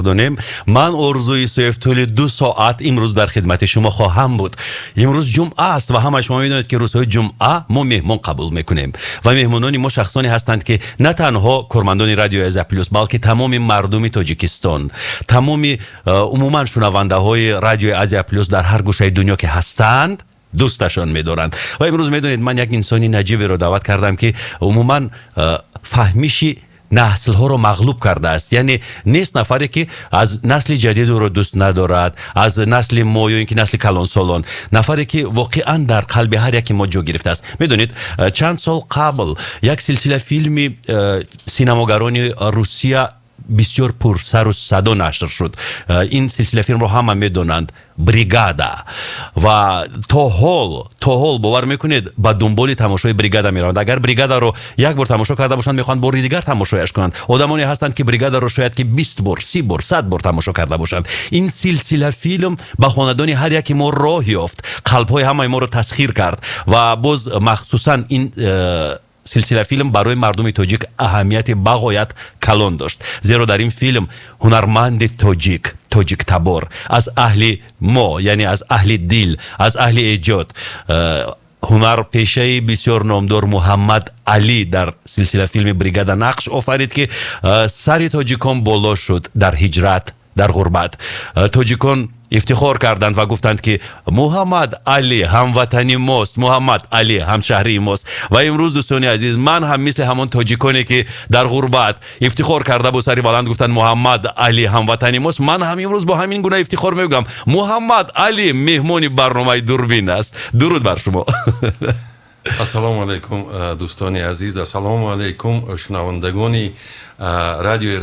Донем. Ман, Орзу Исоев, тӯли 2 соат имрӯз дар хидмати шумо хоҳам буд. Имрӯз ҷумъа аст ва ҳамаи шумо медонед, ки рӯзҳои ҷумъа мо меҳмон қабул мекунем ва меҳмонони мо шахсоне ҳастанд, ки на танҳо кормандони Радиои Азия Плюс, балки тамоми мардуми Тоҷикистон, тамоми умуман шунавандаҳои Радиои Азия Плюс дар ҳар гӯшаи дунё ки ҳастанд, дӯсташон медоранд. Ва имрӯз, медонед, ман як инсони наҷиберо даъват кардам, ки умуман фаҳмиши наслҳоро мағлуб кардааст. Яъне нест нафаре, ки аз насли ҷадид ӯро дӯст надорад, аз насли мо ё ин ки насли калонсолон, нафаре ки воқеан дар қалби ҳар яке мо ҷо гирифтааст. Медонед, чанд сол қабл як силсила филми синамогарони Русия бисёр пурсару садо нашр шуд. Ин силсила филмро ҳама медонанд, «Бригада». Ва то ҳол, бовар мекунед, ба дунболи тамошои «Бригада» мераванд. Агар «Бригадаро» як бор тамошо карда бошанд, мехоҳанд бори дигар тамошояш кунанд. Одамоне ҳастанд, ки «Бригадаро» шояд ки 20 бор, 30 бор, 100 бор тамошо карда бошанд. Ин силсила филм ба хонадони ҳар яке мо роҳ ёфт, қалбҳои ҳамаи моро тасхир кард. Ва боз махсусан ин силсила филм барои мардуми тоҷик аҳамияти бағоят калон дошт, зеро дар ин филм ҳунарманди тоҷик, тоҷиктабор, аз аҳли мо, яъне аз аҳли дил, аз аҳли эҷод, ҳунарпешаи бисёр номдор Муҳаммад Алӣ дар силсила филми «Бригада» нақш офарид, ки сари тоҷикон боло шуд. Дар ҳиҷрат, дар ғурбат тоҷикон ифтихор карданд ва гуфтанд, ки Муҳаммад Алӣ ҳамватани мост, Муҳаммад Алӣ ҳамшаҳрии мост. Ва имрӯз, дӯстони азиз, ман ҳам мисли ҳамон тоҷиконе, ки дар ғурбат ифтихор карда бо сари баланд гуфтанд, Муҳаммад Алӣ ҳамватани мост, ман ҳам имрӯз бо ҳамин гуна ифтихор мегӯям: Муҳаммад Алӣ меҳмони барномаи «Дурбин» аст. Дуруд бар шумо! Ассалому алайкум, дӯстони азиз, ассалому алайкум, шунавандагони радиои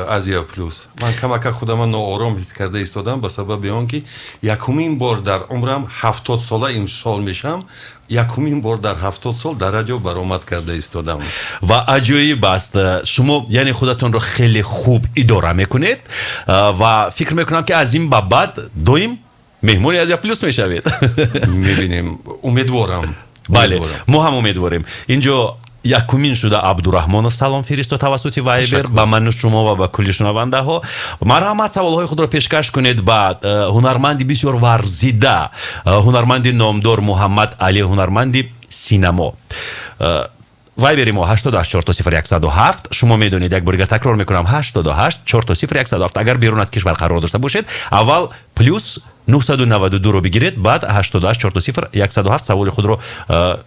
Азия Плюс. Ман камака худама ноором ҳис карда истодам ба сабаби он ки якумин бор дар умрам, 70 сола имсол мешавам, якумин бор дар 70 сол дар радио баромад карда истодам. Ва аҷоиб аст, шумо яъне худатонро хеле хуб идора мекунед ва фикр мекунам, ки аз ин ба баъд доим меҳмони Азия Плюс мешавед. Мебинем, умедворам. Бале, мо ҳам умедворем. Инҷо якумин шуда Абдураҳмонов салом фиристод тавассути Вайбер ба ману шумо ва ба кулли шунавандаҳо. Марҳамат, саволҳои худро пешкаш кунед ба ҳунарманди бисёр варзида, ҳунарманди номдор Муҳаммад Алӣ, ҳунарманди синамо. Вайбери мо 88 000107. Шумо медонед, як бор дигар такрор мекунам: 88 000107. Агар берун аз кишвар қарор дошта бошед, аввал плюс 992-ро бигиред, баъд 88 000107. Саволи худро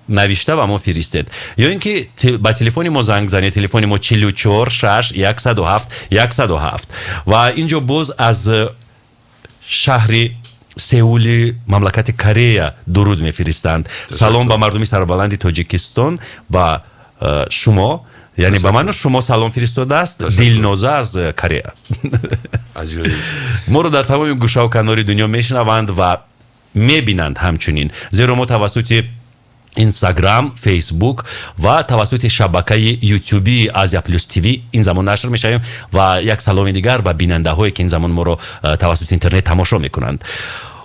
навишта ба мо фиристед ё ин ки ба телефони мо занг занед. Телефони мо 44 6 107 107. Ва инҷо боз аз шаҳри Сеули мамлакати Корея дуруд мефиристанд. Салом ба мардуми сарбаланди Тоҷикистон, ба шумо, яъне ба ману шумо салом фиристодааст Дилноза аз Корея. Моро дар тамоми гӯшаву канори дунё мешунаванд ва мебинанд ҳамчунин, зеро мо тавассути Инстаграм, Фейсбук ва тавассути шабакаи Ютюби Азия Плюс ТВ ин замон нашр мешавем. Ва як саломи дигар ба бинандаҳое, ки ин замон моро тавассути интернет тамошо мекунанд.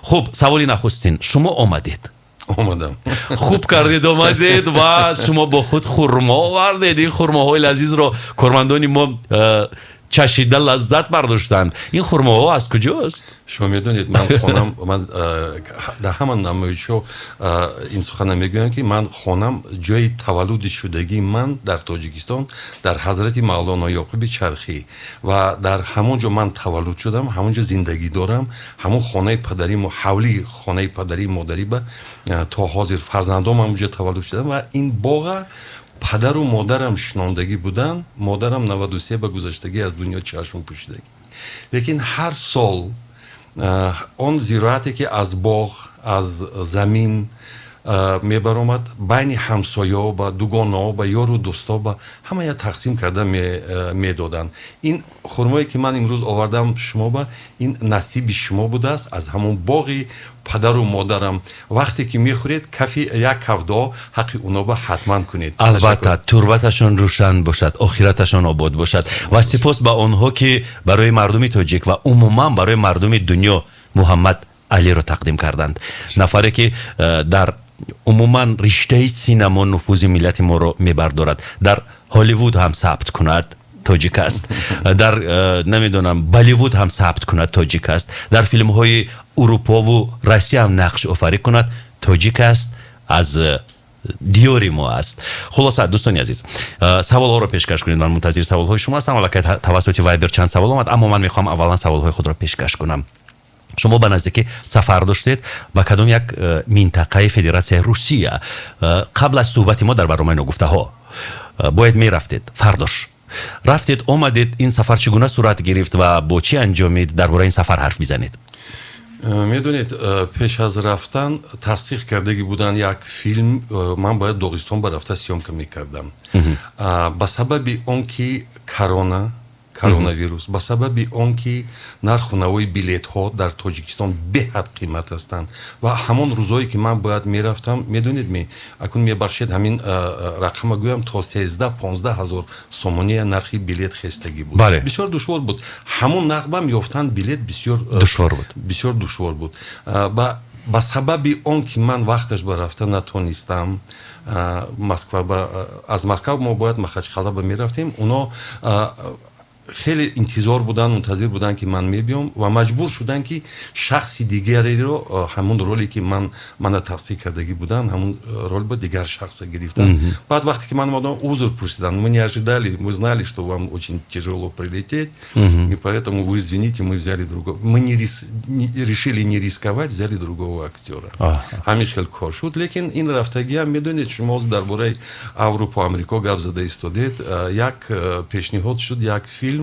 Хуб, саволи нахустин: шумо омадед. Омадам. Хуб кардед, омадед ва шумо бо худ хурмо овардед. Ин хурмоҳои лазизро кормандони мо чашида лаззат бардоштанд. Ин хурмоҳо аз куҷост? Шумо медонед, ман хонам, ман дар ҳама намоишҳо ин сухана мегӯям, ки ман хонам, ҷои таваллуди шудагии ман дар Тоҷикистон, дар Ҳазрати Мавлоно Ёқуби Чархӣ, ва дар ҳамон ҷо ман таваллуд шудам, ҳамон ҷо зиндагӣ дорам. Ҳамон хонаи падари, ҳавлии хонаи падарии модарӣ ба то ҳозир фарзандом ҳамон ҷо таваллуд шудам ва ин боға падару модарам шинондагӣ буданд. Модарам 93 ба гузаштагӣ, аз дунё чашм пӯшидагӣ, лекин ҳар сол он зироате, ки аз боғ, аз замин мебаромад, байни ҳамсоё, ба дугонао, ба ёру дӯсто, ба ҳамая тақсим карда медоданд. Ин хурмое, ки ман имрӯз овардам шумо ба, ин насиби шумо будааст аз ҳамон боғи падару модарам. Вақте ки мехӯред, кафи як каф дуо ҳаққи уно ба ҳатман кунед. Албатта, турбаташон рӯшан бошад, охираташон обод бошад ва сипос ба онҳо, ки барои мардуми тоҷик ва умуман барои мардуми дунё Муҳаммад Алиро тақдим карданд, нафаре ки дар умуман риштаи синамо нуфузи миллати моро мебардорад, дар Ҳолливуд ҳам сабт кунад. Тоҷик аст. Дар, намедонам, Болливуд ҳам сабт кунад, тоҷик аст. Дар филмҳои Урупову Россия ҳам нақш офарӣ кунад, тоҷик аст, аз диёри мо аст. Хулоса, дӯстони азиз, саволҳоро пешкаш кунед. Ман мунтазири саволҳои шумо ҳастам. Аллакай тавассути Вайбер чанд савол омад, аммо ман мехоҳам аввалан саволҳои худро пешкаш кунам. Шумо ба наздикӣ сафар доштед ба кадом як минтақаи Федератсияи Русия. Қабл аз суҳбати мо дар барномаи «Ногуфтаҳо» бояд мерафтед, фардош рафтед, омадед. Ин сафар чӣ гуна сурат гирифт ва бо чӣ анҷомид? Дар бораи ин сафар ҳарф бизанед. Медонед, пеш аз рафтан тасдиқ кардагӣ буданд як филм, ман бояд Доғистон ба рафта съёмка мекардам. Ба сабаби он ки коронавирус, ба сабаби он ки нарху навои билетҳо дар Тоҷикистон беҳад қимат ҳастанд ва ҳамон рӯзое ки ман бояд мерафтам, медонед ме, акун мебахшед, ҳамин рақама гӯям, то 13-15 ҳазор сомония нархи билет хестагӣ буд. Бисёр душвор буд ҳамон нарх бам ёфтан билет, бисёр душвор буд. Бисёр душвор буд. Ба сабаби он ки ман вақташ ба рафта натонистам Москва, аз Москва мо бояд Махачқала ба мерафтем, оно хеле интизор буданд, мунтазир буданд, ки ман мебиём, ва маҷбур шуданд, ки шахси дигареро, ҳамон роле ки ман мана тасдиқ кардагӣ буданд, ҳамон роль ба дигар шахса гирифтанд. Баъд вақте ки ман омадам, узр пурсиданд: «Мы не ожидали, мы знали, что вам очень тяжело прилететь, и поэтому вы извините, мы взяли другого, мы не решили не рисковать, взяли другого актера». Ҳамин хел кор шуд. Лекин ин рафтагиам, медонед, шумо дар бораи Аврупо, Амрико гап зада истодед, як пешниҳод шуд, як филм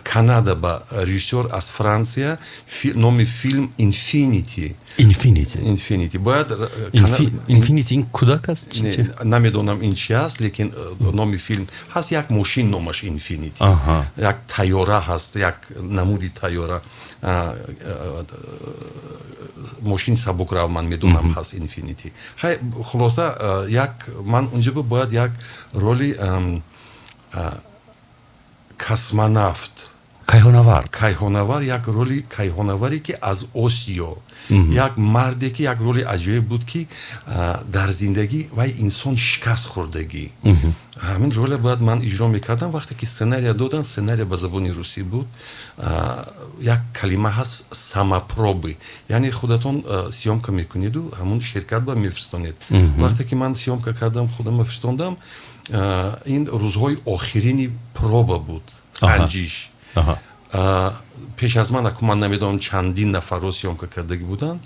Канада ба, режиссер аз Франсия, номи филм «Инфинити». «Инфинити». «Инфинити» бояд. «Инфинити» ин кӯдак аст? Намедонам, ин чи аст, лекин номи филм ҳаст, як мошин номаш «Инфинити», як тайёра ҳаст, як намуди тайёра, мошини сабукрав, ман медонам, ҳаст «Инфинити». Хай, хулоса, як ман унҷо бояд як роли космонавт, кайҳонавар. Кайҳонавар, як роли кайҳонаваре, ки аз Осиё, як марде, ки як роли аҷоиб буд, ки дар зиндагӣ вай инсон шикаст хӯрдагӣ, ҳамин роля бояд ман иҷро мекардам. Вақте ки сценария доданд, сценария ба забони русӣ буд, як калима ҳаст, самопробы, яъне худатон съёмка мекунеду ҳамон ширкат ба мефиристонед. Вақте ки ман съёмка кардам, худама фиристондам, ин рӯзҳои охирини проба буд, санҷиш. Пеш аз ман, аку ман намедонам, чандин нафарро съёмка кардагӣ буданд,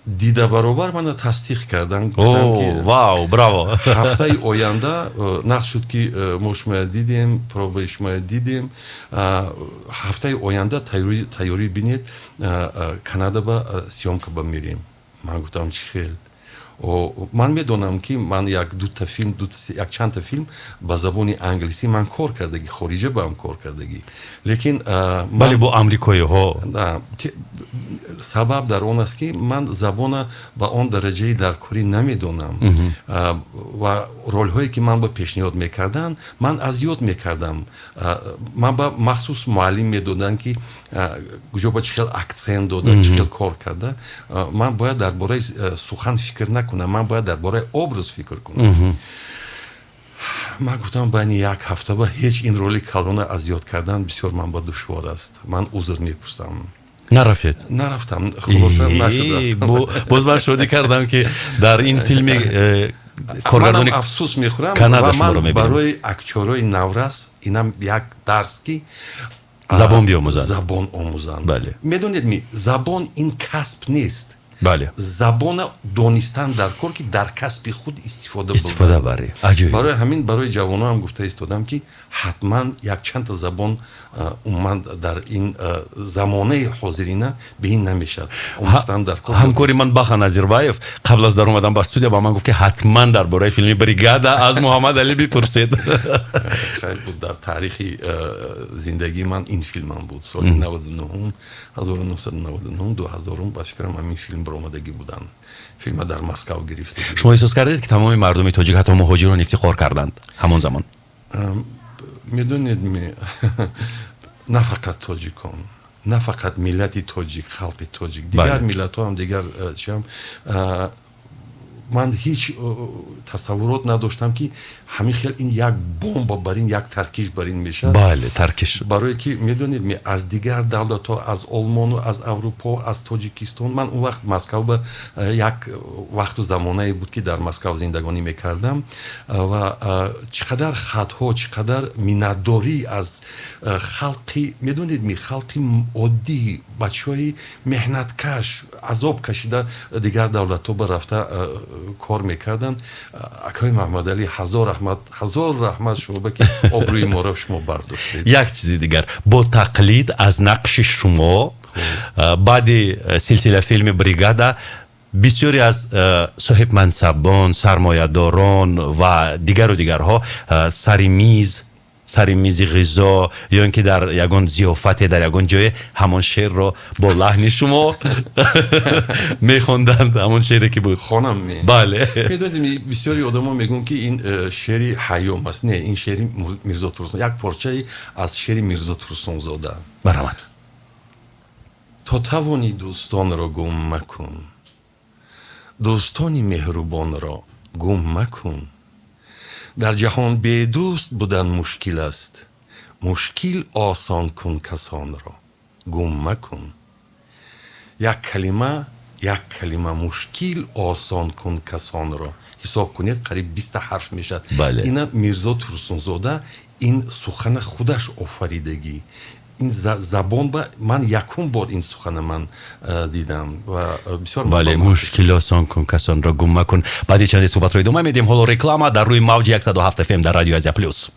дида баробар мана тасдиқ карданд. Вау, браво! Ҳафтаи оянда нақш шуд, ки мо шумоя дидем, пробаи шумоя дидем, ҳафтаи оянда тайёрӣ бинед, Канада ба съёмка ба мерем. Ман гуфтам, чӣ хел? Ман медонам, ки ман як дута филм, якчандта филм ба забони англисӣ ман кор кардагӣ, хориҷа ба ҳам кор кардагӣ, лекин Бале, бо амрикоиҳо. Сабаб дар он аст, ки ман забона ба он дараҷаи даркорӣ намедонам ва ролҳое, ки ман ба пешниҳод мекарданд, ман аз ёд мекардам. Ман ба махсус муаллим медоданд, ки куҷо ба чӣ хел акцент дода, чӣ хел кор карда. Ман бояд дар бораи сухан фикр накунам, ман бояд дар бораи образ фикр кунам. Ман гуфтам, байни як ҳафта ба ҳеҷ ин роли калона аз ёд кардан бисёр ман ба душвор аст, ман узр мепурсам. Нарафтед? Нарафтам, хулоса, нашуд. Боз ман шодӣ кардам, ки дар ин филми коргардони афсӯс мехӯрам. Канада. Ва ман барои актёрои наврас инам як дарс, ки забон биомӯзанд. Забон омӯзанд. Бале. Медонед ми, забон ин касб нест. Забона донистан дар кор, ки дар касби худ истифода. Истифода барӣ, аҷоиб. Барои ҳамин барои ҷавоноам гуфта истодам, ки ҳатман якчандта забон умуман дар ин замонаи ҳозирина бе ин намешавад, омӯхтан дар кор. Ҳамкори ман Баха Назирбаев қабл аз даромадан ба студия ба ман гуфт, ки ҳатман дар бораи филми «Бригада» аз Муҳаммад Алӣ бипурсед. Хайр буд, дар таърихи зиндагии ман ин филмам буд. Соли 99, 1999, 2000, ба фикрам, ҳамин филм баромадагӣ буданд, филма дар Москав гирифта. Шумо эҳсос кардед, ки тамоми мардуми тоҷик, ҳатто муҳоҷирон, ифтихор карданд ҳамон замон? Медонед ми, на фақат тоҷикон, на фақат миллати тоҷик, халқи тоҷик, дигар миллатҳо ҳам, дигар чиам. Ман ҳеҷ тасаввурот надоштам, ки ҳамин хел ин як бомба бар ин, як таркиш бар ин мешавад. Бале, таркиш шуд. Барое ки медонед, ми аз дигар давлатҳо, аз Олмону аз Аврупо, аз Тоҷикистон. Ман он вақт Москав ба як вақту замонае буд, ки дар Москав зиндагонӣ мекардам, ва чӣ қадар хатҳо, чӣ қадар миннатдорӣ аз халқи, медонед ми, халқи оддӣ, бачаҳои меҳнаткаш, азоб кашида, дигар давлатҳо ба рафта кор мекарданд. Акои Маҳмадалӣ, ҳазор раҳмат, ҳазор раҳмат шумо ба, ки обрӯи моро шумо бардоштед. Як чизи дигар: бо тақлид аз нақши шумо баъди силсила филми «Бригада» бисёре аз соҳибмансабон, сармоядорон ва дигару дигарҳо сари мизи ғизо ё ин ки дар ягон зиёфате, дар ягон ҷое ҳамон шеърро бо лаҳни шумо мехонданд, ҳамон шеъре ки буд. Хонам ме? Бале. Медонед, бисёри одамо мегӯянд, ки ин шеъри Ҳайём аст. Не, ин шеъри Мирзо Турсун, як порчае аз шеъри Мирзо Турсунзода. Барамад. То тавонӣ, дӯстонро гум макун, дӯстони меҳрубонро гум макун. Дар ҷаҳон бедӯст будан мушкил аст, мушкил осон кун касонро гум макун. Як калима, як калима: мушкил осон кун касонро. Ҳисоб кунед, қариб 20-та ҳарф мешавад. Ина Мирзо Турсунзода ин сухана худаш офаридагӣ. Ин забон ба ман якум бор ин сухана ман дидам ва бисёр. Бале, мушкил осон кун касонро гум макун. Баъди чанде суҳбатро идома медиҳем. Ҳоло реклама дар рӯи мавҷи 107 фм дар Радио Азия Плюс.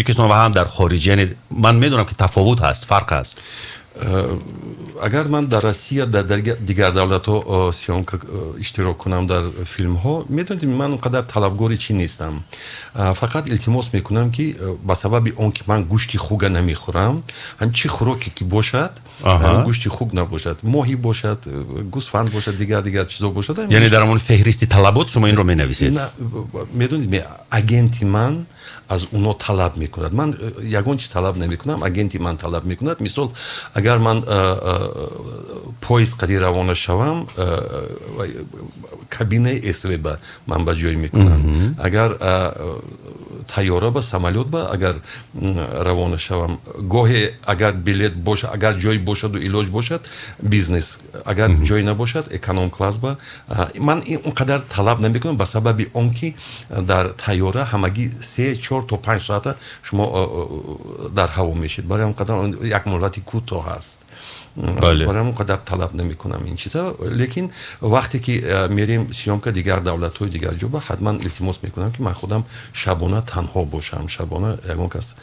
Тоҷикистон ва ҳам дар хориҷ, яъне ман медонам, ки тафовут ҳаст, фарқ ҳаст. Агар ман дар Россия, дар дигар давлатҳо съёмка иштирок кунам дар филмҳо, медонед, ман он қадар талабгори чӣ нестам. Фақат илтимос мекунам, ки ба сабаби он ки ман гӯшти хуга намехӯрам, ҳам чӣ хӯроке ки бошад, гӯшти хуг набошад, моҳӣ бошад, гӯсфанд бошад, дигар дигар чизо бошад. Яъне дар ҳамон феҳристи талабот шумо инро менависед? Медонед, агенти ман аз уно талаб мекунад. Ман ягон чиз талаб намекунам, агенти ман талаб мекунад. Мисол, агар ман поезд қади равона шавам, кабинаи СВ ба ман ба ҷой мекунам. Агар тайёра ба, самолёт ба агар равона шавам, гоҳе агар билет бошад, агар ҷой бошаду илоҷ бошад, бизнес, агар ҷой набошад, эконом класс ба. Ман он қадар талаб намекунам, ба сабаби он ки дар тайёра ҳамагӣ 3, 4 то 5 соата шумо дар ҳаво мешед. Барои он қадар як муҳлати кӯтоҳ аст. Барои он қадар талаб намекунам ин чиза. Лекин вақте ки мерем съёмка дигар давлатҳои дигар ҷо ба, ҳатман илтимос мекунам, ки ман худам шабона танҳо бошам, шабона ягон кас.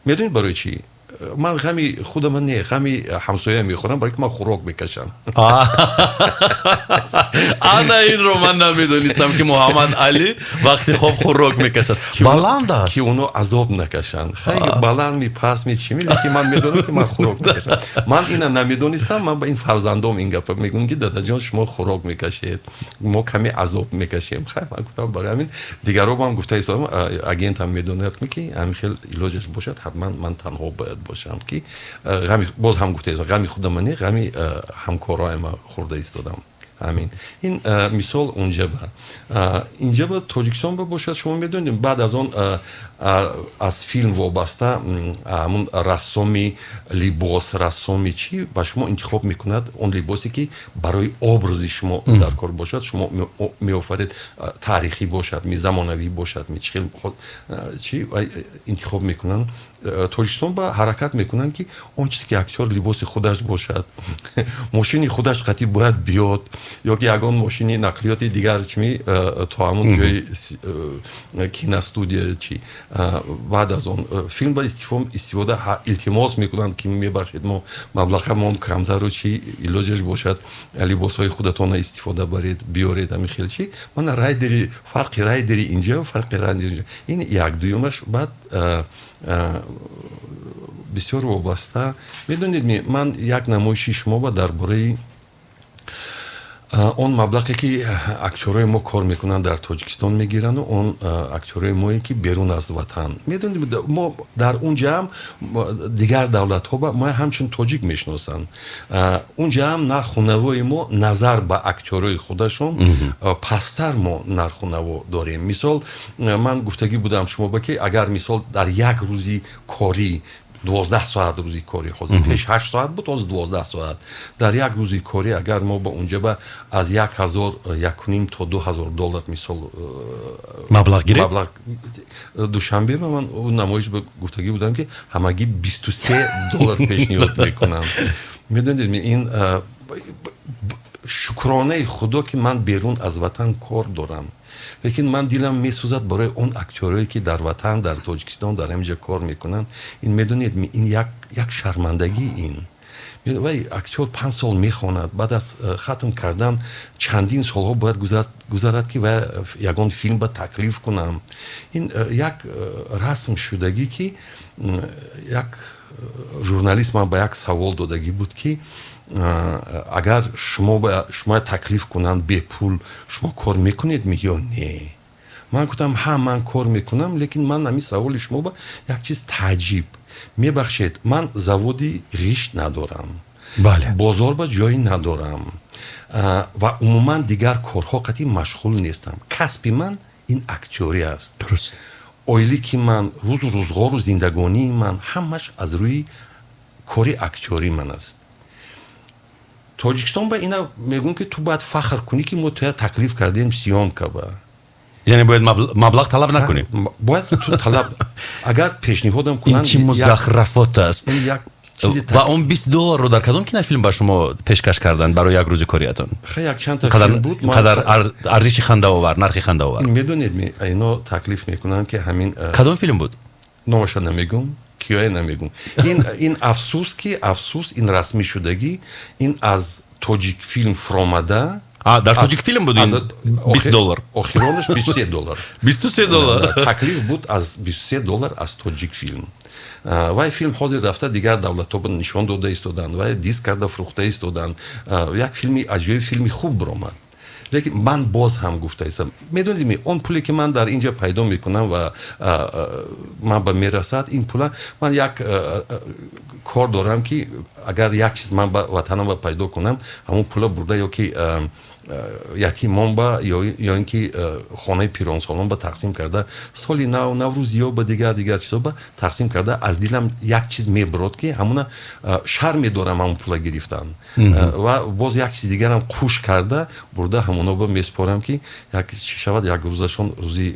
Медонед барои чӣ? Ман ғами худама не, ғами ҳамсоя мехӯрам, барои ки ман хӯрок мекашам. Ана инро ман намедонистам, ки Муҳаммад Алӣ вақти хоб хӯрок мекашад. Баланд аст. Ки оно азоб накашанд. Хай, баланд ми, паст ми, чими, лекин ман медонам, ки ман хӯрок мекашам. Ман ина намедонистам. Ман ба ин фарзандом ин гапа мегӯям, ки дадаҷон, шумо хӯрок мекашед, мо каме азоб мекашем. Хай, ман гуфтам, барои ҳамин дигаро ман гуфта истодам, агентам медонад, ки ҳамин хел илоҷаш бошад, ҳатман ман танҳо бояд бошам, ки ғами, боз ҳам гуфта, ғами худама не, ғами ҳамкороама хӯрда истодам. Ҳамин ин мисол унҷа ба, инҷа ба, Тоҷикистон ба бошад, шумо медонед, баъд аз он аз филм вобаста ҳамун рассоми либос, рассоми чӣ ба шумо интихоб мекунад он либосе, ки барои образи шумо дар кор бошад, шумо меофаред, таърихӣ бошад ми, замонавӣ бошад ми, чӣ чӣ интихоб мекунанд. Тоҷикистон ба ҳаракат мекунанд, ки он чизе ки актёр либоси худаш бошад, мошини худаш қатӣ бояд биёд ё ки ягон мошини нақлиёти дигар чими то ҳамун ҷои киностудия чи. Баъд аз он филм ба истифода илтимос мекунанд, ки мебахшед, мо маблағамон камтару чи, илоҷаш бошад, либосҳои худатона истифода баред, биёред, ҳамин хел чи. Мана райдери, фарқи райдери инҷа, фарқи райдери инҷа ин як. Дуюмаш, баъд бисёр вобаста, медонед, ман як намоиши шумо ба дар бораи он маблағе, ки актёрои мо кор мекунанд дар Тоҷикистон мегирану он актёрои мое, ки берун аз ватан. Медонед, мо дар унҷаам, дигар давлатҳо ба мо ҳамчун тоҷик мешиносанд, унҷаам нарху навои мо назар ба актёрои худашон пасттар мо нарху наво дорем. Мисол, ман гуфтагӣ будам шумо ба, ки агар мисол дар як рӯзи корӣ, 12 соат рӯзи корӣ, ҳозир, пеш 8 соат буд, ҳозир 12 соат, дар як рӯзи корӣ агар мо ба унҷа ба аз як ҳазор, 1,5 то 2000 доллар мисол маблағ гирем, маблағ. Душанбе ба ман намоиш гуфтагӣ будам, ки ҳамагӣ 23 доллар пешниҳод мекунанд. Медонед, ин шукронаи Худо, ки ман берун аз ватан кор дорам, лекин ман дилам месӯзад барои он актёрое, ки дар ватан, дар Тоҷикистон, дар ҳамин ҷо кор мекунанд. Ин, медонед, ин як шармандагӣ. Ин вай актёр 5 сол мехонад, баъд аз хатм кардан чандин солҳо бояд гузарад, ки вай ягон филм ба таклиф кунам. Ин як расм шудагӣ, ки як журналист ман ба як савол додагӣ буд, ки агар шумо таклиф кунанд бепул, шумо кор мекунед ми ё не? Ман гуфтам: ҳа, ман кор мекунам. Лекин ман ҳамин саволи шумо ба як чиз таъҷиб. Мебахшед, ман заводи ғишт надорам, бозор ба ҷой надорам ва умуман дигар корҳо қатъи машғул нестам. Касби ман ин актёрӣ аст. Ойлики ман, рӯзу рӯзғору зиндагонии ман ҳамаш аз рӯи кори актёрӣ ман аст. Тоҷикистон ба ина мегӯм, ки ту бояд фахр кунӣ, ки мо туя таклиф кардем съёмка ба. Яъне бояд маблағ талаб накунем? Бояд ту талаб, агар пешниҳодам кунанд. Ин чи музахрафот аст? Ва он 20 долларро дар кадом кинофилм ба шумо пешкаш карданд барои як рӯзи кориятон? Якчандта филм буд. Қадар арзиши хандаовар, нархи хандаовар. Медонед, ино таклиф мекунанд, ки ҳамин Кадом филм буд? Номаша намегум, киёя намегум. Ин афсӯс, ки афсӯс, ин расмӣ шудагӣ, ин аз Тоҷикфилм фуромада. Дар Тоҷикфилм буд 20 доллар? Охиронаш 23 доллар. 23 доллар. Таклиф буд аз 23 доллар аз Тоҷикфилм. Вай филм ҳозир рафта, дигар давлатҳо нишон дода истоданд, вай диск карда фурӯхта истоданд. Як филми аҷоиб, филми хуб биромад. Лекин ман боз ҳам гуфта истам, медонед, он пуле ки ман дар ин ҷо пайдо мекунам ва ман ба мерасад, ин пула ман як кор дорам, ки агар як чиз ман ба ватанам ба пайдо кунам, ҳамон пула бурда ё ки ятимон ба ё ин ки хонаи пиронсолон ба тақсим карда, соли нав, наврӯзиё ба, дигар дигар чизо ба тақсим карда, аз дилам як чиз мебурод, ки ҳамуна шарм медорам ҳамон пула гирифтан. Ва боз як чиз дигарам қуш карда бурда, ҳамоно ба меспорам, ки як чӣ шавад, як рӯзашон рӯзи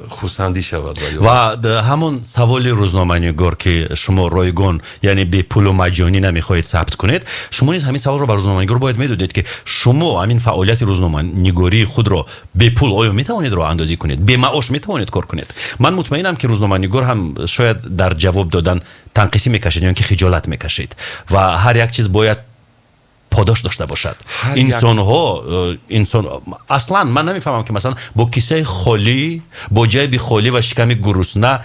хурсандӣ шавад. Ва ҳамон саволи рӯзноманигор, ки шумо ройгон, яъне бепулу маҷҷонӣ намехоҳед сабт кунед, шумо низ ҳамин саволро ба рӯзноманигор бояд медодед, ки шумо ҳамин фаъолияти рӯзноманигории худро бепул оё метавонед роҳандозӣ кунед, бемаош метавонед кор кунед? Ман мутмаинам, ки рӯзноманигор ҳам шояд дар ҷавоб додан танқисӣ мекашид ё ин ки хиҷолат мекашид. Ва ҳар як чиз бояд подош дошта бошад. Инсонҳо, инсон аслан, ман намефаҳмам, ки масалан бо кисаи холӣ, бо ҷайби холӣ ва шиками гурусна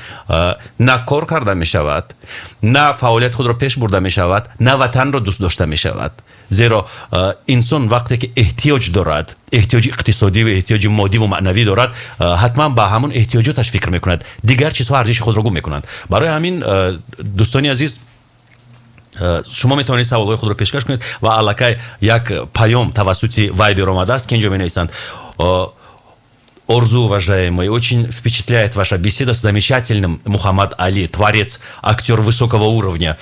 на кор карда мешавад, на фаъолияти худро пеш бурда мешавад, на ватанро дӯст дошта мешавад. Зеро инсон вақте ки эҳтиёҷ дорад, эҳтиёҷи иқтисодӣ ва эҳтиёҷи моддиву маънавӣ дорад, ҳатман ба ҳамон эҳтиёҷоташ фикр мекунад, дигар чизҳо арзиши худро гум мекунанд. Барои ҳамин, дӯстони азиз, шумо метавонед саволҳои худро пешкаш кунед. Ва аллакай як паём тавассути Вайбер омадааст, ки инҷо менависанд: «Орзу, уважаемый, очень впечатляет ваша беседа с замечательным Мухаммад Али, творец, актер высокого уровня.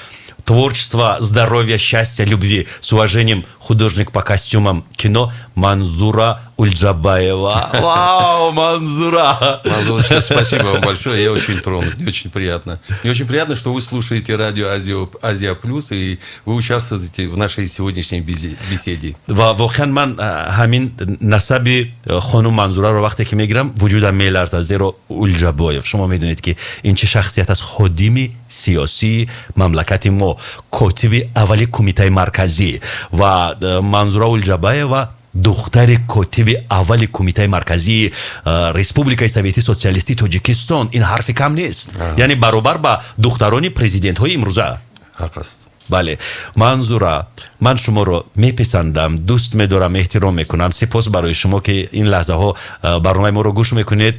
Творчество, здоровья, счастья, любви. С уважением, художник по костюмам кино Манзура Ульджабаева». Вау, Манзура! Манзурочка, спасибо вам большое, я очень тронут, мне очень приятно. Мне очень приятно, что вы слушаете радио Азия, Азия Плюс и вы участвуете в нашей сегодняшней беседе. Ва воқеан ман ҳамин насаби хонум Манзураро вақте ки мегирам, вуҷудам меларзад, зеро Улҷабоев, шумо медонед, ки ин чӣ шахсият аст: ходими сиёсии мамлакати мо, котиби аввали Кумитаи Марказӣ. Ва Манзура Улҷабаева духтари котиби аввали Кумитаи Марказии Республикаи Советии Социалистии Тоҷикистон, ин ҳарфи кам нест, яъне баробар ба духтарони президентҳои имрӯза. Ҳақ аст. Бале, Манзура, ман шуморо меписандам, дӯст медорам, эҳтиром мекунам. Сипос барои шумо, ки ин лаҳзаҳо барномаи моро гӯш мекунед.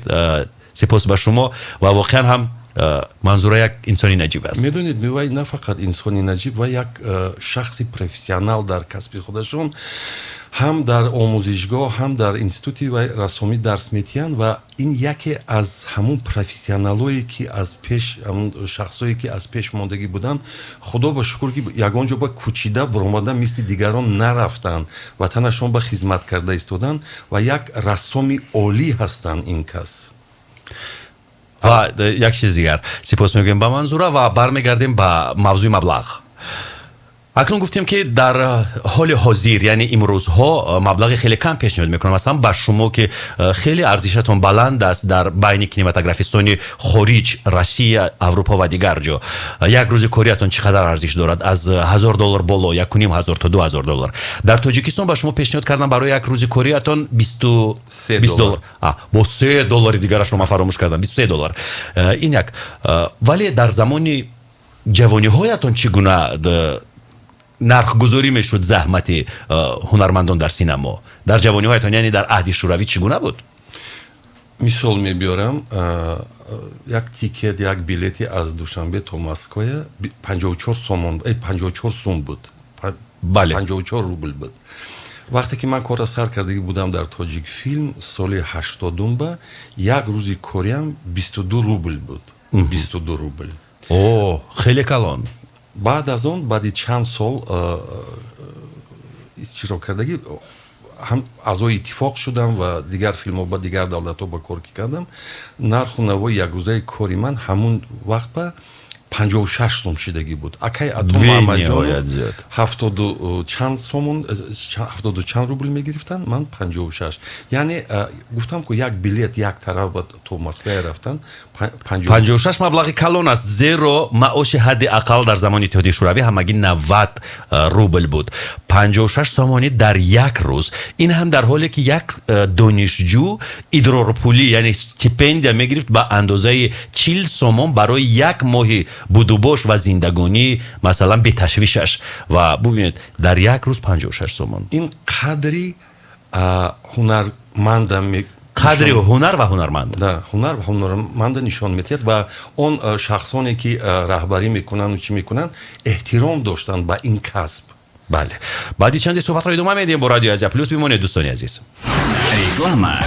Сипос ба шумо. Ва воқеан ҳам Манзура як инсони наҷиб аст. Медонед, вай на фақат инсони наҷиб, вай як шахси профессионал дар касби худашон. Ҳам дар омӯзишгоҳ, ҳам дар институти вай рассомӣ дарс метиҳанд. Ва ин яке аз ҳамун профессионалое, ки аз пеш, ҳамун шахсое, ки аз пеш мондагӣ буданд. Худо ба шукр, ки ягон ҷо ба кӯчида буромада, мисли дигарон нарафтанд, ватанашон ба хизмат карда истоданд ва як рассоми олӣ ҳастанд ин кас. Ва як чиз дигар: сипос мегӯем ба Манзура ва бармегардем ба мавзӯи маблағ. Акнун гуфтем, ки дар ҳоли ҳозир, яъне имрӯзҳо, маблағи хеле кам пешниҳод мекунам. Масалан, ба шумо, ки хеле арзишатон баланд аст дар байни кинематографистони хориҷ, Россия, Аврупо ва дигар ҷо, як рӯзи кориятон чӣ қадар арзиш дорад? Аз 1000 доллар боло, 1500 то 2000 доллар. Дар Тоҷикистон ба шумо пешниҳод кардам барои як рӯзи кориятон 20 доллар. Бо 3 доллари дигарашро ман фаромӯш кардам, 23 доллар. Ин як. Вале дар замони ҷавониҳоятон чӣ гуна нархгузорӣ мешуд заҳмати ҳунармандон дар синамо? Дар ҷавониҳоятон, яъне дар аҳди Шӯравӣ, чӣ гуна буд? Мисол мебиёрам: як тикет, як билети аз Душанбе то Москвая 54 сомон, 54 сум буд. 54 рубл буд. Вақте ки ман корра сар кардагӣ будам дар Тоҷикфилм, соли 80-умба, як рӯзи кориам 22 рубл буд, 22 рубл. О, хеле калон. Баъд аз он, баъди чанд сол иштирок кардагӣ, ҳам аъзои иттифоқ шудам ва дигар филмҳо ба дигар давлатҳо ба кор ки кардам, нарху навои якрӯзаи кори ман ҳамун вақт ба 56 сом шидагӣ буд. Акай Ато Муҳаммадҷонов ҳафтоду чанд сомон, ҳафтоду чанд рубл мегирифтанд, ман 56. Яъне гуфтам ку, як билет як тараф то Москвая рафтан. 56 маблағи калон аст, зеро маоши ҳадди ақал дар замони Иттиҳоди Шӯравӣ ҳамагӣ 90 рубл буд. 56 сомонӣ дар як рӯз, ин ҳам дар ҳоле ки як донишҷӯ идрорпулӣ, яъне стипендия мегирифт ба андозаи 40 сомон барои як моҳи будубош ва зиндагонӣ, масалан, беташвишаш. Ва бубинед, дар як рӯз 56 сомон. Ин қадри ҳунарманда. Қадри ҳунар ва ҳунарманд. Да, ҳунар ва ҳунарманда нишон медиҳад. Ва он шахсоне ки раҳбарӣ мекунанду чӣ мекунанд, эҳтиром доштанд ба ин касб. Бале, баъди чанде суҳбатро идома медиҳем. Бо Радиои Азия Плюс бимонед, дӯстони азиз. Реклама.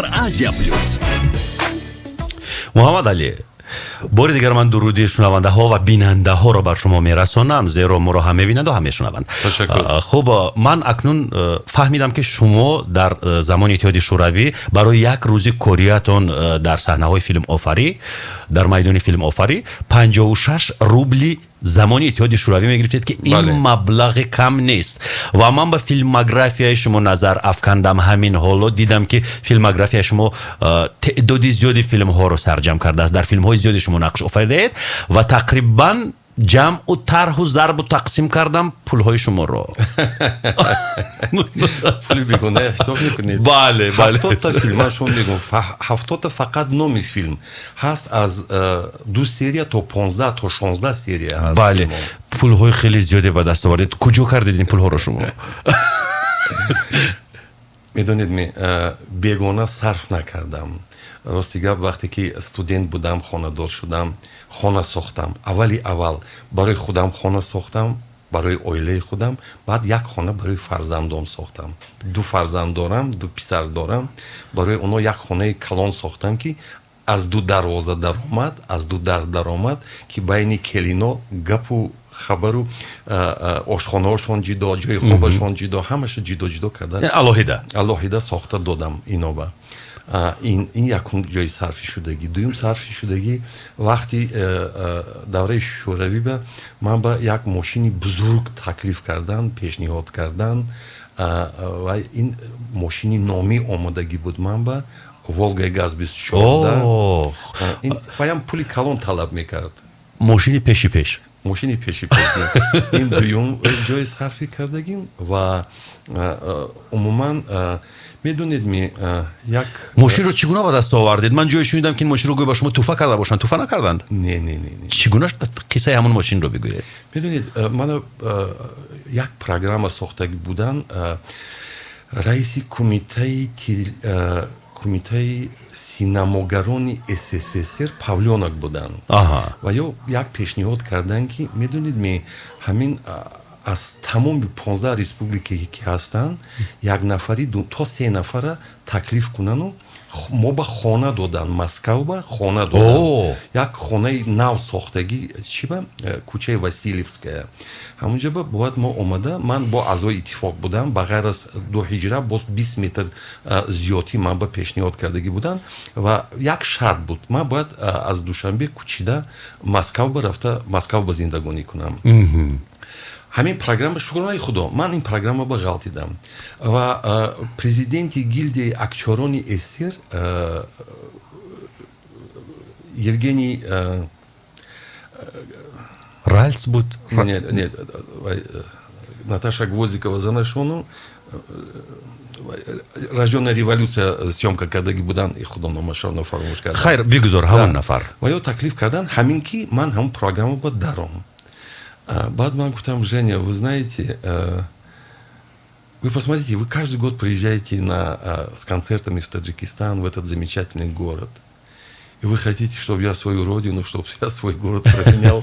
Дар Азия Плюс. Муҳаммад Алӣ, бори дигар ман дуруди шунавандаҳо ва бинандаҳоро бар шумо мерасонам, зеро моро ҳам мебинанду, ҳам мешунаванд. Ташаккур. Хуб, ман акнун фаҳмидам, ки шумо дар замони Иттиҳоди Шӯравӣ барои як рӯзи кориятон дар саҳнаҳои филмофарӣ, дар майдони филмофарӣ 56 рубли замони Иттиҳоди Шӯравӣ мегирифтед, ки ин маблағи кам нест. Ва ман ба филмографияи шумо назар афкандам ҳамин ҳоло, дидам, ки филмографияи шумо теъдоди зиёди филмҳоро сарҷамъ кардааст, дар филмҳои зиёди шумо нақш офаридаед ва тақрибан ҷамъу тарҳу зарбу тақсим кардам пулҳои шуморо. Пули бегона ҳисоб мекунед? Бале. 70-та филм, ман шумо мегӯям, 70-та фақат номи филм ҳаст, аз ду серия то 15, то 16 серия ҳаст. Бале, пулҳои хеле зиёде ба даст овардед. Куҷо кардед ин пулҳоро шумо? Медонед, бегона сарф накардам. Рости гап, вақте ки студент будам, хонадор шудам, хона сохтам. Аввали аввал барои худам хона сохтам, барои оилаи худам, баъд як хона барои фарзандом сохтам. Ду фарзанд дорам, ду писар дорам. Барои онҳо як хонаи калон сохтам, ки аз ду дарвоза даромад, аз ду дар даромад, ки байни келино гапу хабару ошхонаҳошон ҷидо, ҷои хобашон ҷидо, ҳамаша ҷидо ҷидо карда. Алоҳида. Алоҳида сохта додам иноба. Ин якум ҷои сарфи шудагӣ. Дуюм сарфи шудагӣ, вақти давраи Шӯравӣ ба ман ба як мошини бузург таклиф кардан, пешниҳод кардан ва ин мошини номӣ омодагӣ буд ман ба Волгаи газ 24. Ваям пули калон талаб мекард. Мошини пеши пеш. Мошини пеши пеш. Ин дуюм ҷои сарфи кардагим. Ва умуман, медонед ми, як Мошинро чӣ гуна ба даст овардед? Ман ҷое шунидам, ки ин мошинро гӯё ба шумо туҳфа карда бошанд. Туҳфа накарданд? Не, не, не, не. Чӣ гуна? Қиссаи ҳамон мошинро бигӯед. Медонед, мана як программа сохтагӣ будан. Раиси кумитаи синамогарони СССР Павлёнок буданд ва ё як пешниҳод карданд, ки медонед ми, ҳамин аз тамоми 15 республикае ки ҳастанд, як нафари то се нафара таклиф кунану мо ба хона додан, Москав ба хона додан, як хонаи нав сохтагӣ, чи ба кӯчаи Василевская. Ҳамунҷа ба бояд мо омада, ман бо аъзои иттифоқ будам, ба ғайр аз ду ҳиҷра боз 20 метр зиёдтӣ ман ба пешниҳод кардагӣ буданд. Ва як шарт буд: ман бояд аз Душанбе кӯчида Москав ба рафта, Москав ба зиндагонӣ кунам. Ҳамин программа, шукронаи Худо, ман ин программа ба ғалтидам ва президенти гилдияи актёрони СССР Евгений Ральц буд? Нет, нет, Наташа Гвоздикова занашону, «Рожденная революция» съёмка кардагӣ буданд, Худо номашонро фаромӯш кардам. Хайр, бигузор, ҳамон нафар. Ва ё таклиф кардан ҳамин, ки ман ҳамон программа ба даром. Баъд ман гуфтам: «Женя, вы знаете, вы посмотрите, вы каждый год приезжаете с концертами в Таджикистан, в этот замечательный город. И вы хотите, чтобы я свою родину, чтобы я свой город променял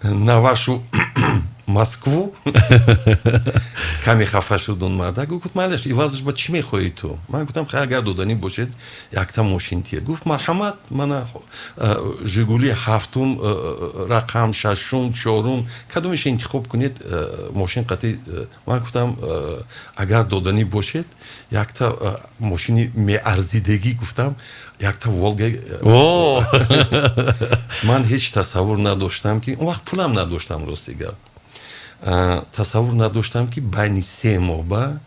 на вашу Москву?» Каме хафа шуд он мардак. Гуфт: «Майлаш, ивазаш ба чӣ мехоҳӣ ту?» Ман гуфтам: «Хай, агар доданӣ бошед, якта мошин тиед». Гуфт: «Марҳамат, мана Жигули ҳафтум рақам, шашум, чорум, кадомеша интихоб кунед, мошин қатъи». Ман гуфтам: «Агар доданӣ бошед, якта мошини меарзидагӣ», гуфтам, «якта Волга». Ман ҳеҷ тасаввур надоштам, ки он вақт пулам надоштам, рости гап, тасаввур надоштам, ки байни 3 моҳ ба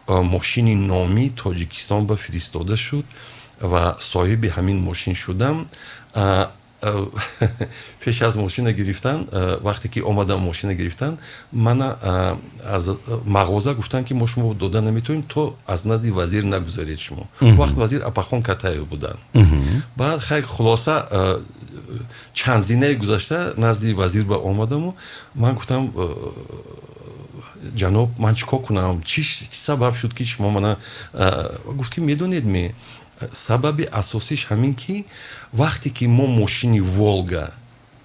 мошини номӣ Тоҷикистон ба фиристода шуд ва соҳиби ҳамин мошин шудам. Пеш аз мошина гирифтан, вақте ки омадам мошина гирифтан, мана аз мағоза гуфтанд, ки мо шумо дода наметавонем, то аз назди вазир нагузаред шумо. Вақт вазир Апахон Катаев буданд. Баъд, хай, хулоса, чанд зинаи гузашта назди вазир ба омадаму ман гуфтам: «Ҷаноб, ман чӣ кор кунам? Чӣ сабаб шуд, ки шумо мана?» Гуфт, ки медонед ме, сабаби асосиш ҳамин, ки вақте ки мо мошини Волга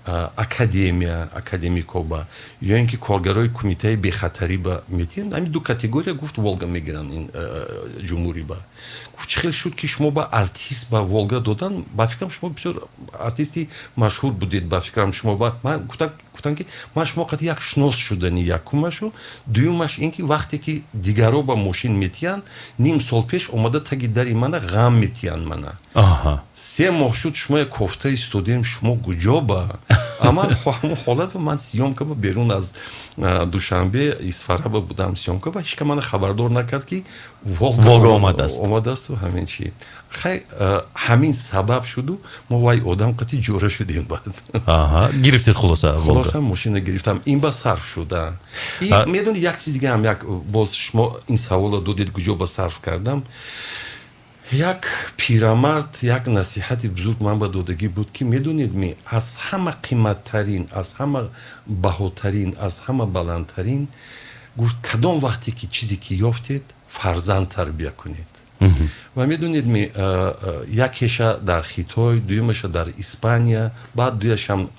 Академия, академикоба ё ин ки коргарои кумитаи бехатарӣ ба метиҳанд. Ҳамин ду категория, гуфт, Волга мегиранд ин ҷумҳурӣ ба. Гуфт, чӣ хел шуд, ки шумо ба артист ба Волга додан? Ба фикрам, шумо бисёр артисти машҳур будед, ба фикрам, шумо ба. Ман гуфтам, ки ман шумо қати як шинос шудани якумашу, дуюмаш ин ки вақте ки дигаро ба мошин метиҳанд, ним сол пеш омада таги дари мана ғам метиҳанд мана. 3 моҳ шуд, шумо як кофта истодем, шумо куҷо ба? Аман ҳамон ҳолат ман съёмка ба берун аз Душанбе, Исфараба будам съёмка ба, ҳеч ка мана хабардор накард, ки Волга омадааст. Омадаасту ҳамин чи. Хай, ҳамин сабаб шуду мо вай одам қати ҷӯра шудем баъд. Гирифтед хулоса? Хулоса, мошина гирифтам, ин ба сарф шуда. Медони, як чиз дигаам, як боз шумо ин саволро додед, куҷо ба сарф кардам. Як пирамард як насиҳати бузург ман ба додагӣ буд, ки медонед ми, аз ҳама қиматтарин, аз ҳама баҳотарин, аз ҳама баландтарин, гуфт, кадом вақте ки чизе ки ёфтед, фарзанд тарбия кунед. Ва медонед ми, якеша дар Хитой, дуюмаша дар Испания, баъд дуяшам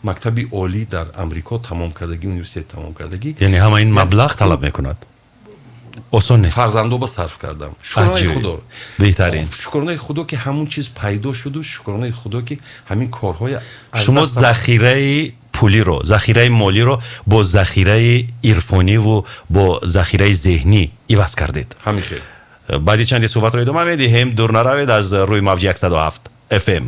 мактаби олӣ дар Амрико тамом кардагӣ, университет тамом кардагӣ. Яъне ҳама ин маблағ талаб мекунад, осон нест. Фарзандо ба сарф кардам, шукронаи Худо. Беҳтарин. Шукронаи Худо, ки ҳамун чиз пайдо шуду, шукронаи Худо, ки ҳамин корҳои Шумо захираи пулиро, захираи молиро бо захираи ирфониву бо захираи зеҳнӣ иваз кардед. Ҳамин хел. Баъди чанде суҳбатро идома медиҳем, дур наравед аз рӯи мавҷи 107 FM.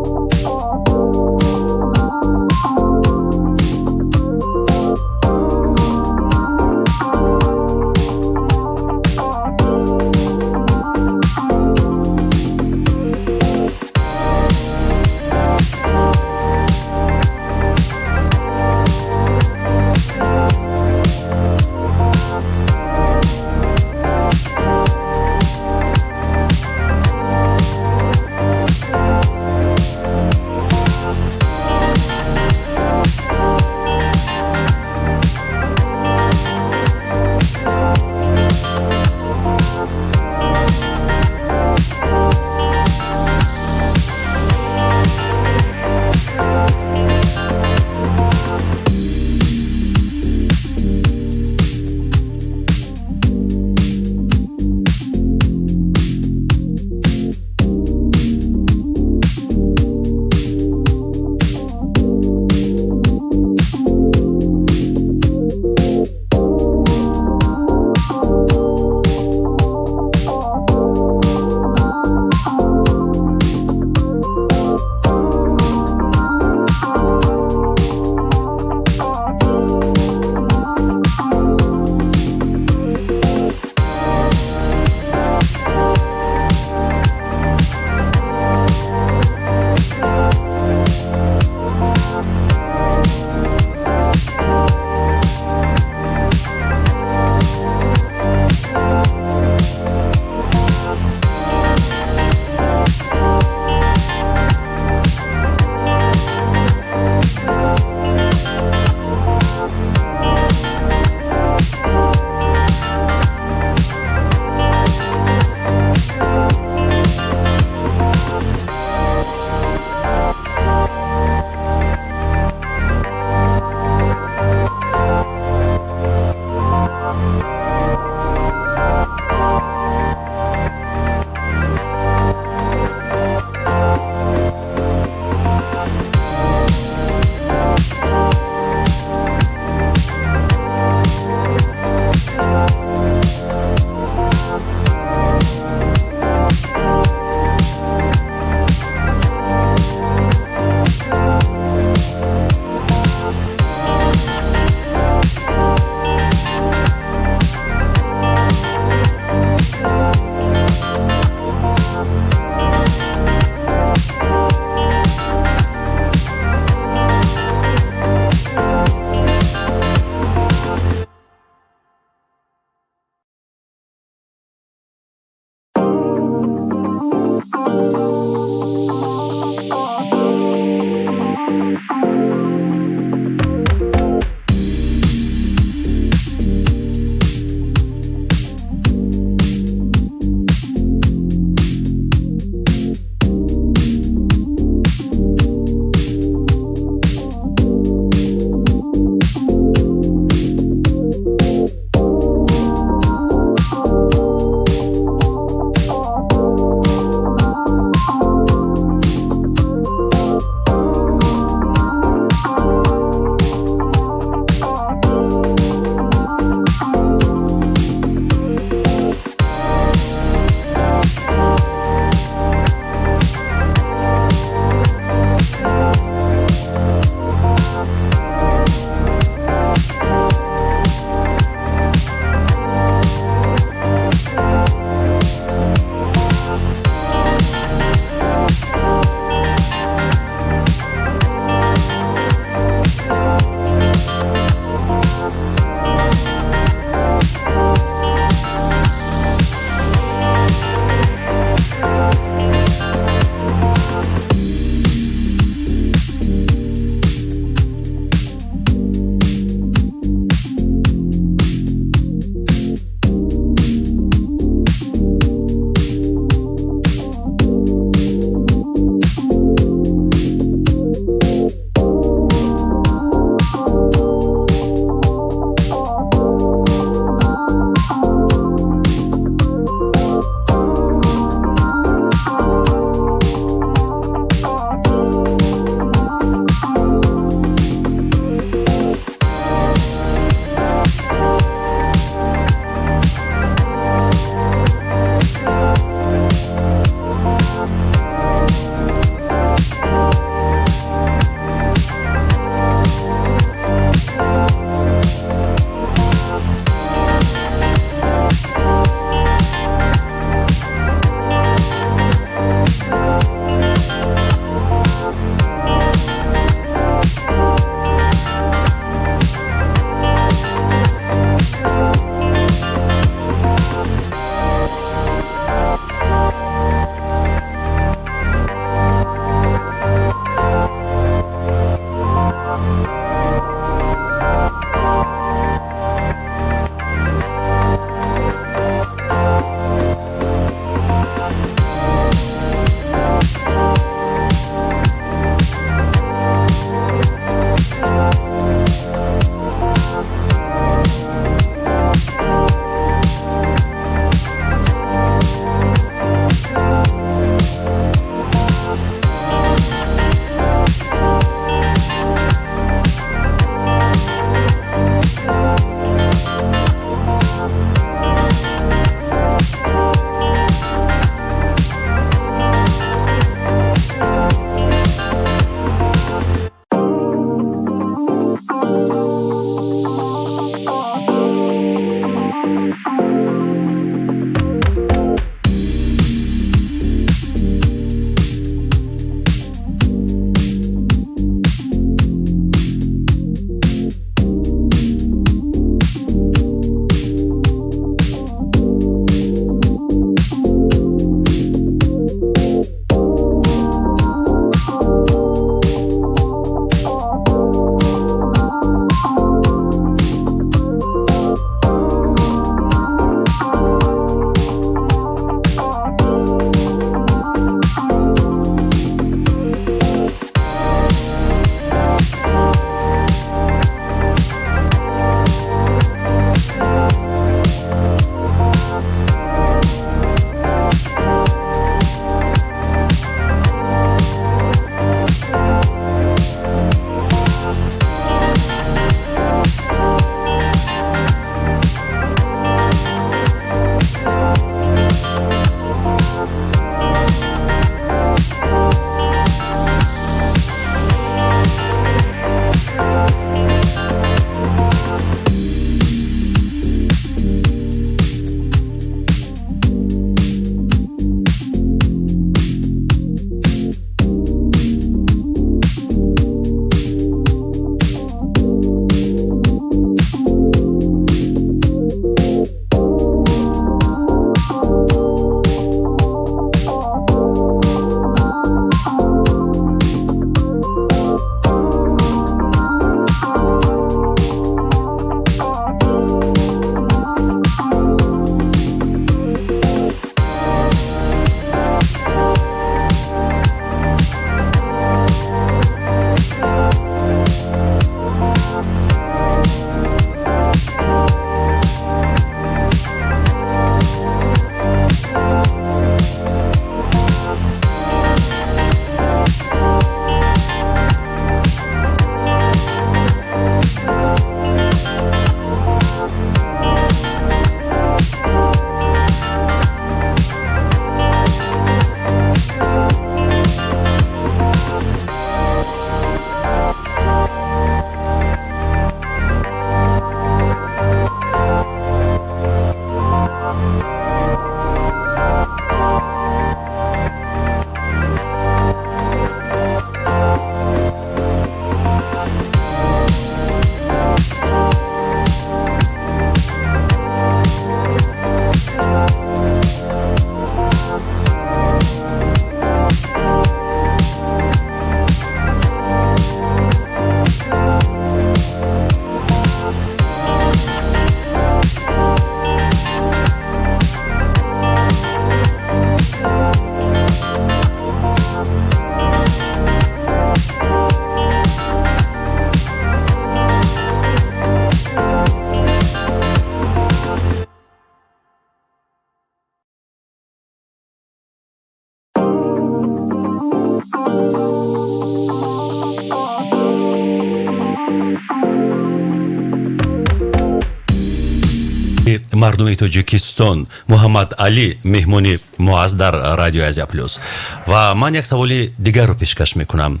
Санъати мардуми Тоҷикистон Муҳаммад Алӣ меҳмони мо аст дар Радиои Азия Плюс. Ва ман як саволи дигарро пешкаш мекунам.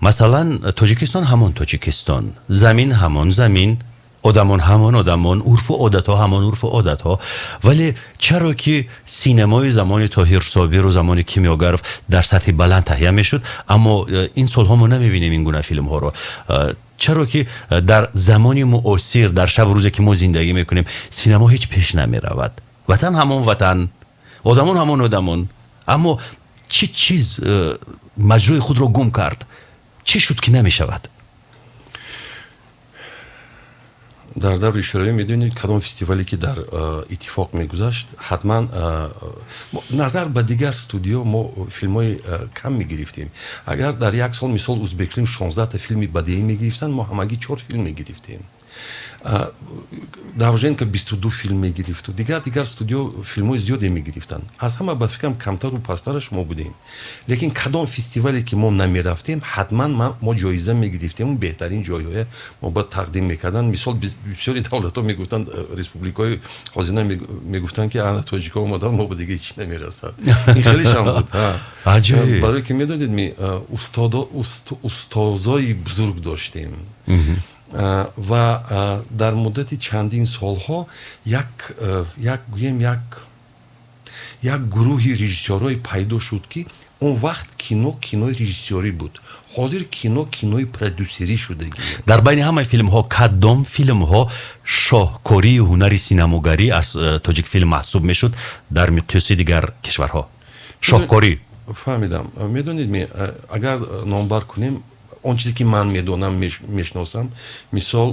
Масалан, Тоҷикистон ҳамон Тоҷикистон, замин ҳамон замин, одамон ҳамон одамон, урфу одатҳо ҳамон урфу одатҳо, вале чаро ки синемои замони Тоҳир Собиру замони Кимёгаров дар сатҳи баланд таҳия мешуд, аммо ин солҳо мо намебинем ин гуна филмҳоро? Чаро ки дар замони муосир, дар шабу рӯзе ки мо зиндагӣ мекунем, синемо ҳеҷ пеш намеравад? Ватан ҳамон ватан, одамон ҳамон одамон, аммо чӣ чиз маҷрои худро гум кард? Чӣ шуд, ки намешавад? Дар даври Шӯравӣ, медонед, кадом фестивале ки дар иттифоқ мегузашт, ҳатман назар ба дигар студиё мо филмҳои кам мегирифтем. Агар дар як сол, мисол, Узбекфилм 16та филми бадеӣ мегирифтанд, мо ҳамагӣ чор филм мегирифтем. Довженко 22 филм мегирифту дигар студио филмҳои зиёде мегирифтанд. Аз ҳама, ба фикрам, камтару пасттараш мо будем. Лекин кадом фестивале ки мо намерафтем, ҳатман мо ҷоиза мегирифтему беҳтарин ҷойҳое мо ба тақдим мекарданд. Мисол, бисёри давлатҳо мегуфтанд, республикаҳои ҳозина мегуфтанд, ки ана тоҷикҳо омаданд, мо ба дига ҳеч намерасад. Ин хелешам буд, барое ки медонед ми устозои бузург доштем. Ва дар муддати чандин солҳо як гӯем, як гурӯҳи режиссёрҳое пайдо шуд, ки он вақт кино кинои режиссёрӣ буд, ҳозир кино кинои продюсерӣ шудагӣ. Дар байни ҳамаи филмҳо кадом филмҳо шоҳкории ҳунари синамогарӣ аз Тоҷикфилм маҳсуб мешуд дар миқёси дигар кишварҳо? Шоҳкорӣ. Фаҳмидам. Медонед ми, агар номбар кунем, он чизе ки ман медонам, мешиносам, мисол,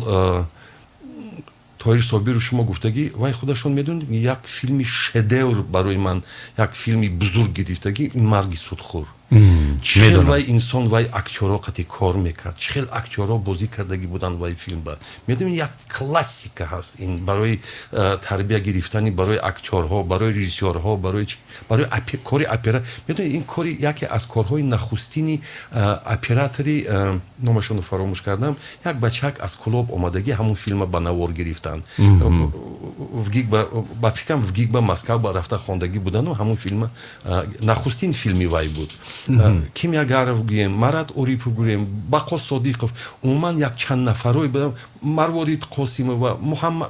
Тоҳир Собиров, шумо гуфтагӣ, вай худашон, медонед, як филми шедевр, барои ман як филми бузург гирифтагӣ, ин «Марги судхӯр». Чӣ хел вай инсон, вай актёрҳо қати кор мекард, чӣ хел актёрҳо бозӣ кардагӣ буданд вай филм ба, медонед, як классика ҳаст ин барои тарбия гирифтани, барои актёрҳо, барои режиссёрҳо, барои кори опера. Медонед, ин кори яке аз корҳои нахустини оператори, номашонро фаромӯш кардам, як бачак аз Кулоб омадагӣ, ҳамун филма ба навор гирифтанд. ВГИК, ба фикрам, ВГИК ба Москав ба рафта хондагӣ будану ҳамун филма нахустин филми вай буд. Кимягаров гӯем, Марат Орипов гӯем, Бақо Содиқов, умуман як чанд нафарое будам, Марворид Қосимова, Муҳаммад,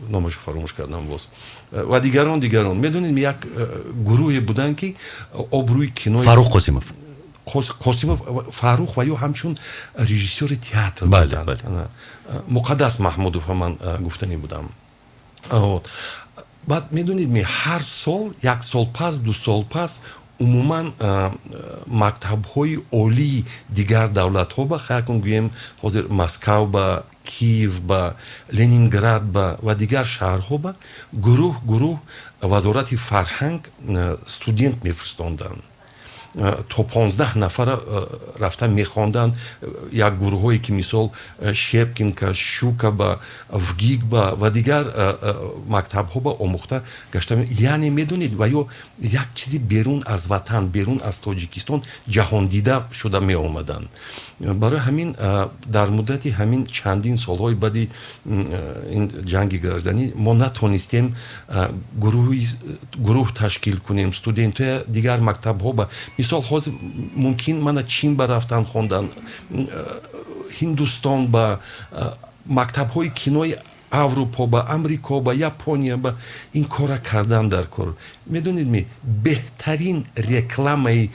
номашо фаромӯш кардам боз, ва дигарон, дигарон. Медонед, як гурӯҳе буданд, ки обрӯи кинои Фаррух Қосимов. Қосимов Фаррух ва ё ҳамчун режиссёри театр буданд. Муқаддас Маҳмудова ман гуфтанӣ будам. Баъд, медонед ми, ҳар сол, як сол пас, 2 сол пас, умуман мактабҳои олии дигар давлатҳо ба, хаякун гӯем, ҳозир Москав ба, Киев ба, Ленинград ба ва дигар шаҳрҳо ба гурӯҳ гурӯҳ Вазорати фарҳанг студент мефиристонданд, то 15 нафара рафта мехонданд. Як гурӯҳое ки, мисол, Щепкинка, Щука ба, ВГИК ба ва дигар мактабҳо ба омӯхта гашта. Яъне, медонед, ва ё як чизи берун аз ватан, берун аз Тоҷикистон ҷаҳондида шуда меомаданд. Барои ҳамин дар муддати ҳамин чандин солҳои баъди ин ҷанги гражданӣ мо натонистем гурӯҳ ташкил кунем, студентҳои дигар мактабҳо ба. Мисол, ҳозир мумкин мана Чин ба рафтан хондан, Ҳиндустон ба, мактабҳои кинои Аврупо ба, Амрико ба, Япония ба ин кора кардан дар кор. Медонед ми, беҳтарин рекламаи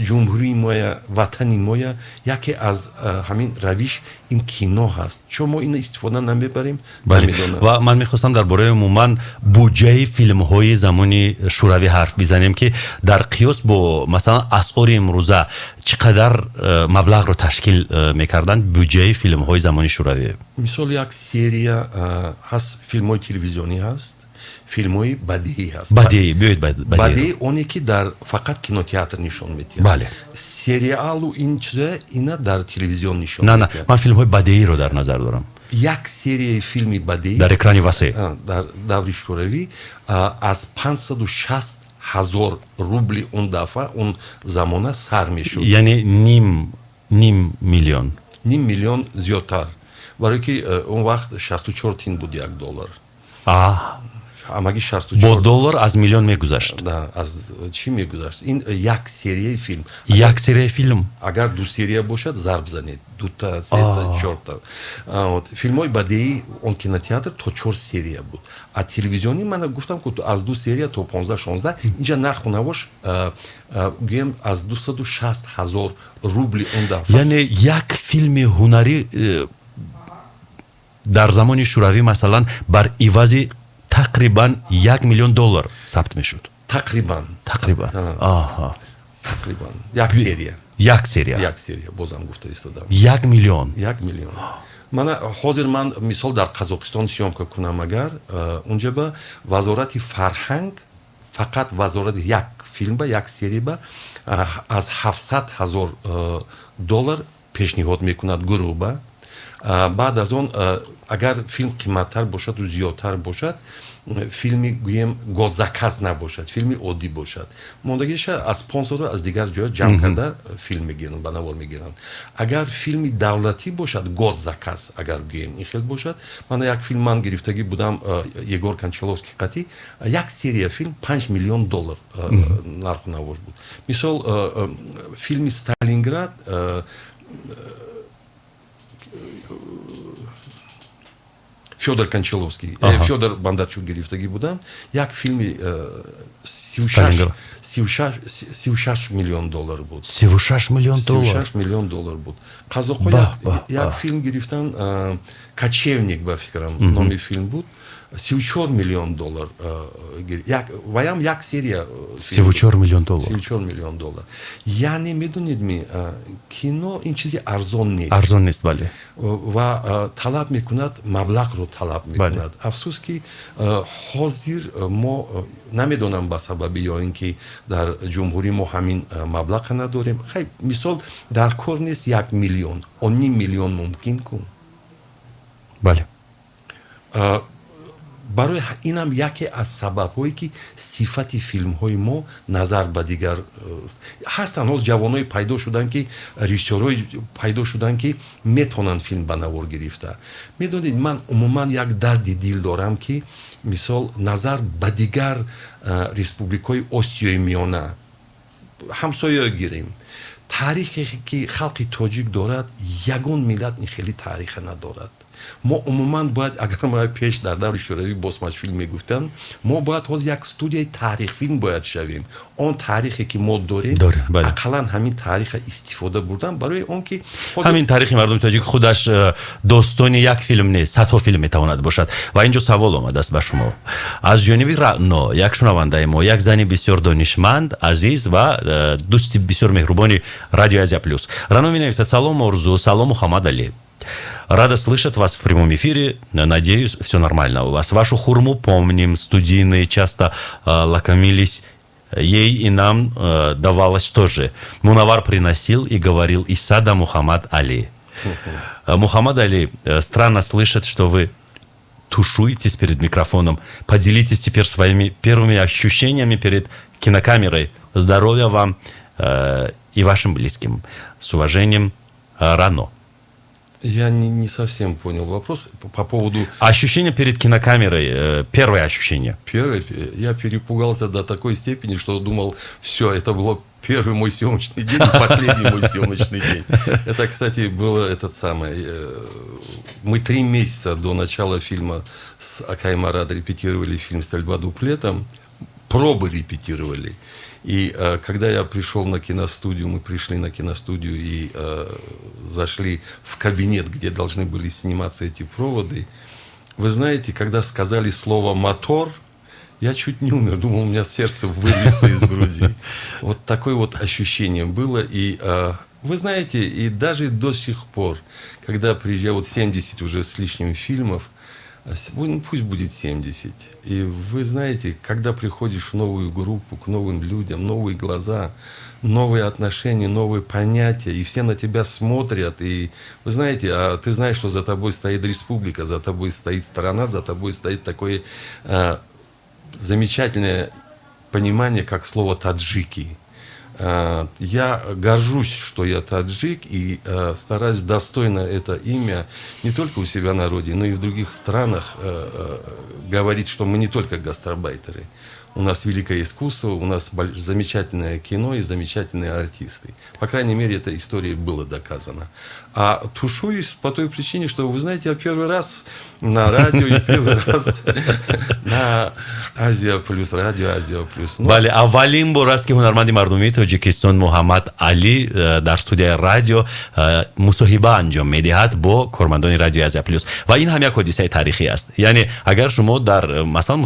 ҷумҳурии моя, ватани моя, яке аз ҳамин равиш ин кино ҳаст. Чун мо ина истифода намебарем. Ва ман мехостам дар бораи умуман буҷаи филмҳои замони Шӯравӣ ҳарф бизанем, ки дар қиёс бо, масалан, асъори имрӯза чӣ қадар маблағро ташкил мекарданд буҷаи филмҳои замони Шӯравӣ? Мисол, як серия ҳаст, филмҳои телевизионӣ ҳаст, филмҳои бадеӣ ҳаст. Бадеӣ, биёед. Бадеӣ оне ки дар фақат кинотеатр нишон медиҳад. Сериалу ин чиза, ина дар телевизион нишон. На, на, ман филмҳои бадеиро дар назар дорам. Як серияи филми бадеӣ дар экрани васеъ. Дар даври Шӯравӣ аз 560 ҳазор рубли он дафъа, он замона сар мешуд. Яъне ним миллион. Ним миллион зиёдтар. Барое ки он вақт 64 тин буд 1 доллар. Ҳамагӣ 64. Бо доллар аз миллион мегузашт. Да, аз чӣ мегузашт? Ин як серияи филм. Як серияи филм. Агар ду серия бошад, зарб занед: дута, сета, чорта. Филмҳои бадеӣ, он кинотеатр то чор серия буд, а телевизионӣ, мана гуфтам, ку аз ду серия то 15-16. Инҷа нарху навош, гӯем, аз 260 000 рубли он дафъа. Яъне як филми ҳунарӣ дар замони Шӯравӣ, масалан, бар ивази тақрибан 1 миллион доллар сабт мешуд. Тақрибан. Тақрибан. Тақрибан як серия. Як серия. Як серия, бозам гуфта истодам. 1 миллион. 1 миллион. Мана ҳозир ман, мисол, дар Қазоқистон съёмка кунам агар, унҷа ба вазорати фарҳанг, фақат вазорати, як филм ба, як серия ба аз 700 000 доллар пешниҳод мекунад гурӯҳ ба. Баъд аз он, агар филм қиматтар бошаду зиёдтар бошад, филми, гӯем, госзаказ набошад, филми оддӣ бошад, мондагиша аз спонсору аз дигар ҷоя ҷамъ карда филм мегиранд, ба навор мегиранд. Агар филми давлатӣ бошад, госзаказ агар гӯем, ин хел бошад, мана як филм ман гирифтагӣ будам, Егор Кончаловский қатӣ, як серия филм 5 миллион доллар нарху навош буд. Мисол, филми «Сталинград», Фёдор Кончаловский, Фёдор Бондарчук гирифтагӣ буданд, як филми 36 миллион доллар буд. 36 миллион доллар. 36 миллион доллар буд. Қазоқҳо як филм гирифтан, «Кочевник», ба фикрам, номи филм буд, 34 миллион доллар, ваям як серия. 34 миллион доллар. 34 миллион доллар. Яъне, медонед ми, кино ин чизи арзон нест. Арзон нест, бале. Ва талаб мекунад, маблағро талаб мекунад. Афсӯс, ки ҳозир мо, намедонам, ба сабаби ё ин ки дар ҷумҳурӣ мо ҳамин маблаға надорем. Хай, мисол, дар кор нест 1 миллион, он ним миллион мумкин кун. Барои инам яке аз сабабҳое, ки сифати филмҳои мо назар ба дигар ҳастанд. Ҳоз ҷавоное пайдо шуданд, ки режиссёрҳое пайдо шуданд, ки метавонанд филм ба навор гирифта. Медонед, ман умуман як дарди дил дорам, ки, мисол, назар ба дигар республикҳои Осиёи Миёна, ҳамсоя гирем, таърихе ки халқи тоҷик дорад, ягон миллат ин хеле таъриха надорад. Мо умуман бояд, агар мо пеш дар даври Шӯравӣ Босмачфилм мегуфтанд, мо бояд ҳозир як студияи таърихфилм бояд шавем. Он таърихе ки мо дорем, ақаллан ҳамин таъриха истифода бурдан, барои он ки Ҳамин таърихи мардуми тоҷик худаш достони як филм нест, садҳо филм метавонад бошад. Ва инҷо савол омадааст ба шумо аз ҷониби Раъно, як шунавандаи мо, як зани бисёр донишманд, азиз ва дӯсти бисёр меҳрубони Радио Азия Плюс. Рано менависад: «Салом, Орзу, салом, Мухаммад Али. Рада слышать вас в прямом эфире. Надеюсь, все нормально у вас. Вашу хурму помним. Студийные часто лакомились ей, и нам давалось тоже. Мунавар приносил и говорил: из сада Мухаммад Али. Мухаммад Али, странно слышать, что вы тушуетесь перед микрофоном. Поделитесь теперь своими первыми ощущениями перед кинокамерой. Здоровья вам и вашим близким. С уважением, Рано». Я не совсем понял вопрос по поводу. Ощущение перед кинокамерой, первое ощущение. Первое, я перепугался до такой степени, что думал, все, это было первый мой съемочный день и последний мой съемочный день. Это, кстати, было этот самый. Мы 3 месяца до начала фильма с акай Марат репетировали фильм «Стрельба дуплетом», пробы репетировали. И когда я пришел на киностудию, мы пришли на киностудию и зашли в кабинет, где должны были сниматься эти проводы. Вы знаете, когда сказали слово «мотор», я чуть не умер, думал, у меня сердце вырвется из груди. Вот такое вот ощущение было. И вы знаете, и даже до сих пор, когда приезжаю, вот 70 уже с лишним фильмов, ну, пусть будет 70. И вы знаете, когда приходишь в новую группу, к новым людям, новые глаза, новые отношения, новые понятия, и все на тебя смотрят, и вы знаете, а ты знаешь, что за тобой стоит республика, за тобой стоит страна, за тобой стоит такое замечательное понимание, как слово «таджики». Я горжусь, что я таджик, и стараюсь достойно это имя не только у себя на родине, но и в других странах говорить, что мы не только гастарбайтеры. У нас великое искусство, у нас замечательное кино и замечательные артисты. По крайней мере, это историей было доказано. А тушуюсь по той причине, что, вы знаете, я первый раз на радио и первый раз на Азия Плюс, радио Азия Плюс. Ну, бале, аввалин бор аст, ки ҳунарманди мардумии Тоҷикистон Муҳаммад Алӣ дар студияи радио мусоҳиба анҷом медиҳад бо кормандони радиои Азия Плюс, ва ин ҳам як ҳодисаи таърихӣ аст. Яъне агар шумо дар масалан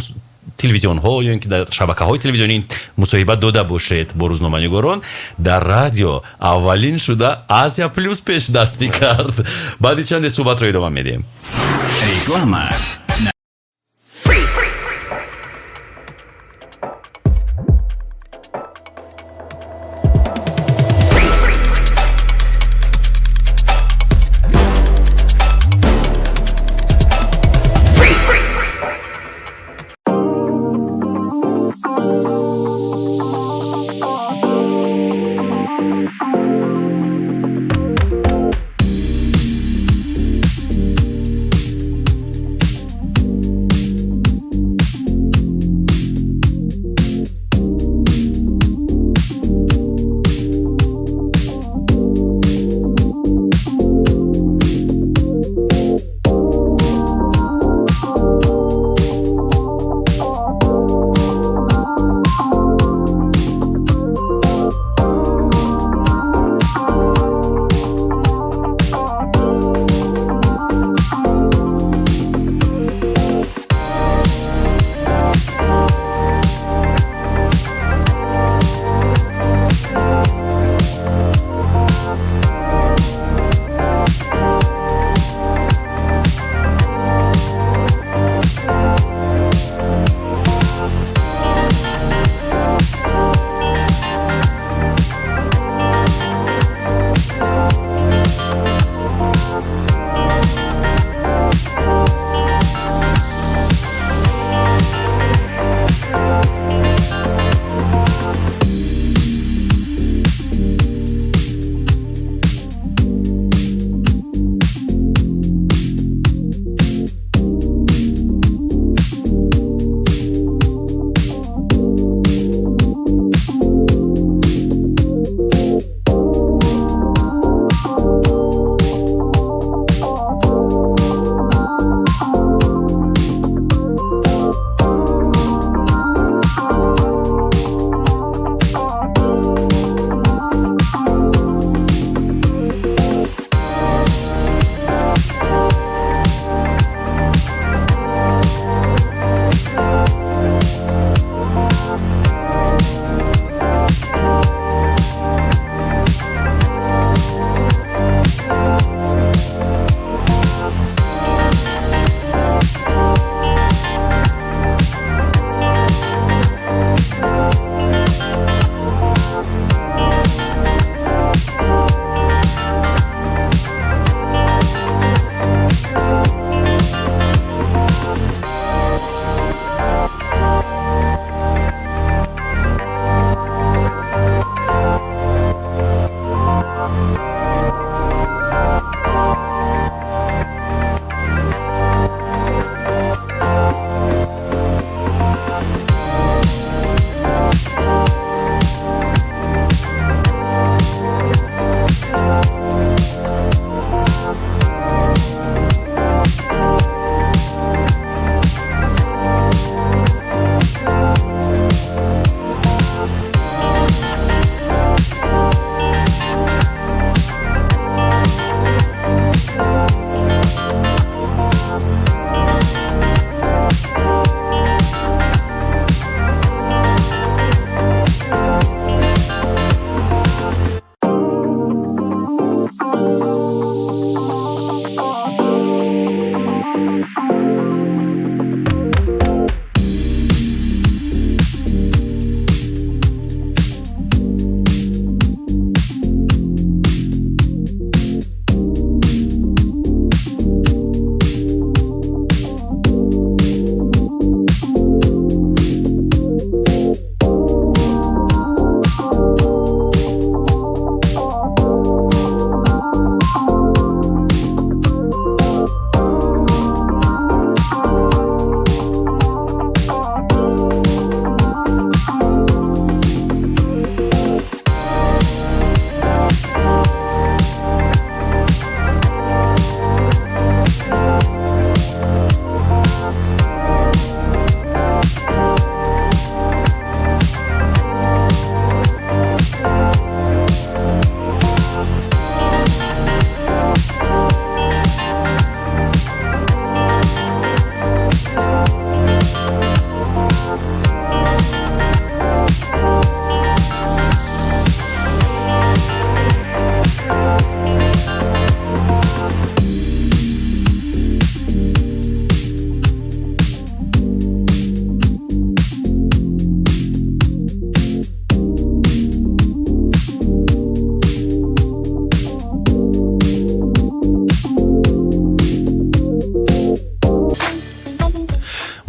телевизионҳо ё ин ки дар шабакаҳои телевизионӣ мусоҳиба дода бошед бо рӯзноманигорон, дар радио аввалин шуда Азия Плюс пешдастӣ кард. Баъди чанде суҳбатро идома медиҳем. Реклама.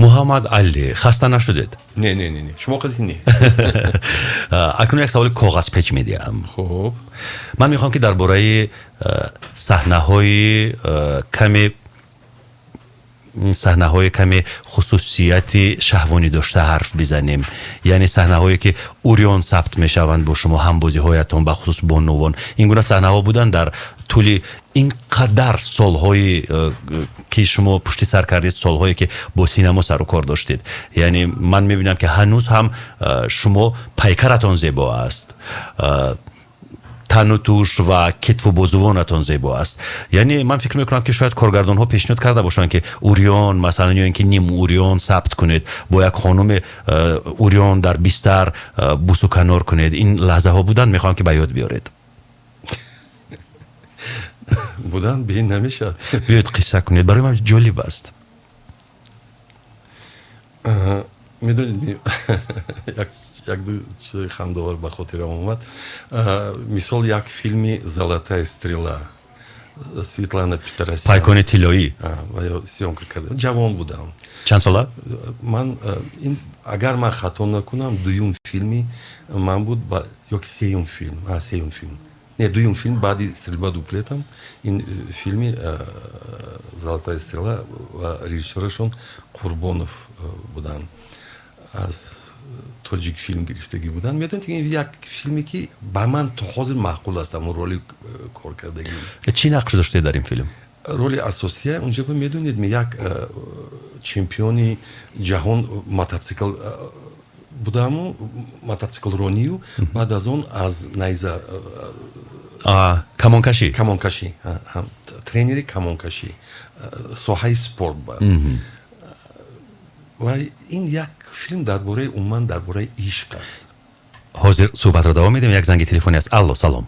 Муҳаммад Алӣ, хаста нашудед? Не, не, не, не, шумо қади не. Акнун як саволи коғазпеч медиҳам. Хуб. Ман мехоҳам, ки дар бораи саҳнаҳои каме хусусияти шаҳвонӣ дошта ҳарф бизанем, яъне саҳнаҳое, ки урён сабт мешаванд бо шумо ҳамбозиҳоятон, бахусус бонувон. Ин гуна саҳнаҳо буданд дар тӯли ин қадар солҳои, ки шумо пушти сар кардед, солҳое, ки бо синамо сару кор доштед? Яъне ман мебинам, ки ҳанӯз ҳам шумо пайкаратон зебо аст, тану туш ва китфу бозувонатон зебо аст. Яъне ман фикр мекунам, ки шояд коргардонҳо пешниҳод карда бошанд, ки урён масалан ё ин ки ним урён сабт кунед, бо як хонуми урён дар бистар бусу канор кунед. Ин лаҳзаҳо буданд? Мехоҳам, ки ба ёд биёред. Буданд, беин намешавад. Биёед, қисса кунед, барои ман ҷолиб аст. Медонед, як ду чизи хандаовар ба хотирам омад. Мисол, як филми «Золотая стрела», Светлана Петросян. «Пайкони тиллоӣ». Съёмка карда, ҷавон будам. Чанд сола? Ман ин, агар ман хато накунам, дуюм филми ман буд ёки сеюм филм, сеюм филм, не, дуюм филм баъди «Стрельба дуплетом». Ин филми «Золотая стрела» ва режиссёрашон Қурбонов буданд, аз Тоҷик филм гирифтагӣ буданд. Медонед, ин як филме, ки ба ман то ҳозир маъқул аст, ҳамон роли кор кардагӣ. Чӣ нақш доштед дар ин филм? Роли асосия унҷа, медонед, як чемпиони ҷаҳон мототсикл будаму, мототсиклронию, баъд аз он аз найза. Камонкашӣ. Камонкашӣ, тренери камонкашӣ, соҳаи спорт ба. Ва ин як филм дар бораи, умуман дар бораи ишқ аст. Ҳозир суҳбатро давом медиҳем. Як занги телефонӣ аст. Алло, салом.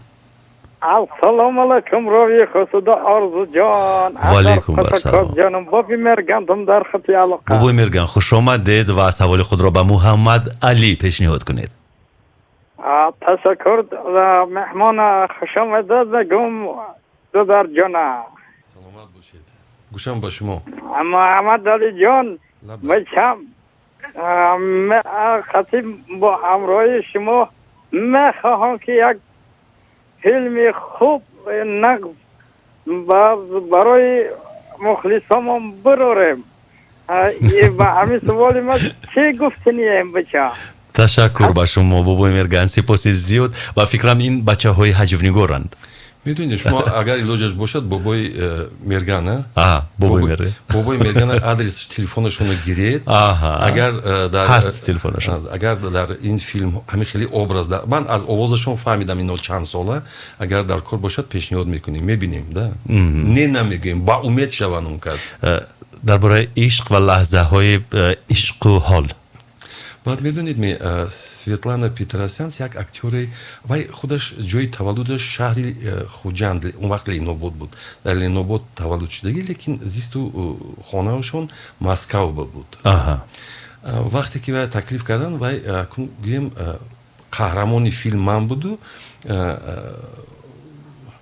Ассалому алайкум, ровии хусуда Орзуҷон. Ваалайкум ассалом. Ҷонум, Боби Мергандум дар хати алоқа. Бобои Мерган, хушомадед ва саволи худро ба Муҳаммад Алӣ пешниҳод кунед. Ташаккур, меҳмона хушомадед мегум, дударҷона. Саломат бошед, гӯшам ба шумо. Муҳаммад Алиҷон, мечам хати бо ҳамроҳи шумо мехоҳам, ки як филми хуб нағз барои мухлисомон бирорем. Ба ҳамин саволи ма чӣ гуфтанием, бача? Ташаккур ба шумо, бобои Мерган, сипоси зиёд. Ба фикрам, ин бачаҳои ҳаҷвнигоранд. Медонед, шумо агар илоҷаш бошад, бобои Мерган. Бобои Мерган. Бобои Мерган, адрес телефонашонро гиред. Агар дар ҳаст телефонашон. Агар дар ин филм ҳамин хеле образ, ман аз овозашон фаҳмидам, ино чанд сола, агар дар кор бошад, пешниҳод мекунем, мебинем да, не, намегӯем, ба умед шаванд он кас. Дар бораи ишқ ва лаҳзаҳои ишқу ҳол. Баъд медонед, Светлана Петросянц як актёре, вай худаш ҷои таваллудаш шаҳри Хуҷанд, он вақт Ленобод буд, дар Ленобод таваллуд шудагӣ, лекин зисту хонаашон Москав буд. Вақте ки вай таклиф карданд, вай, гӯем, қаҳрамони филм ман буду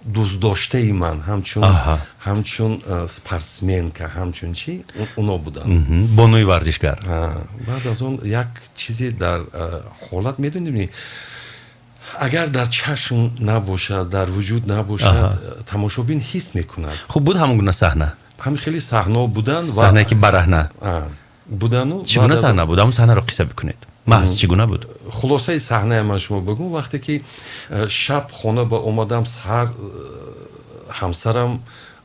дӯстдоштаи ман ҳамчун спортсменка, ҳамчун чӣ, уно буданд. Бонуи варзишгар. Баъд аз он як чизе дар ҳолат, медонем, агар дар чашм набошад, дар вуҷуд набошад, тамошобин ҳис мекунад. Хуб, буд ҳамон гуна саҳна? Ҳамин хеле саҳнаҳо буданд. Саҳнае, ки бараҳна будану. Чӣ гуна саҳна буд? Ҳамон саҳнаро қисса бикунед, маҳз чӣ гуна буд? Хулосаи саҳнае ман шумо бигӯм. Вақте ки шаб хона ба омадам, саҳар ҳамсарам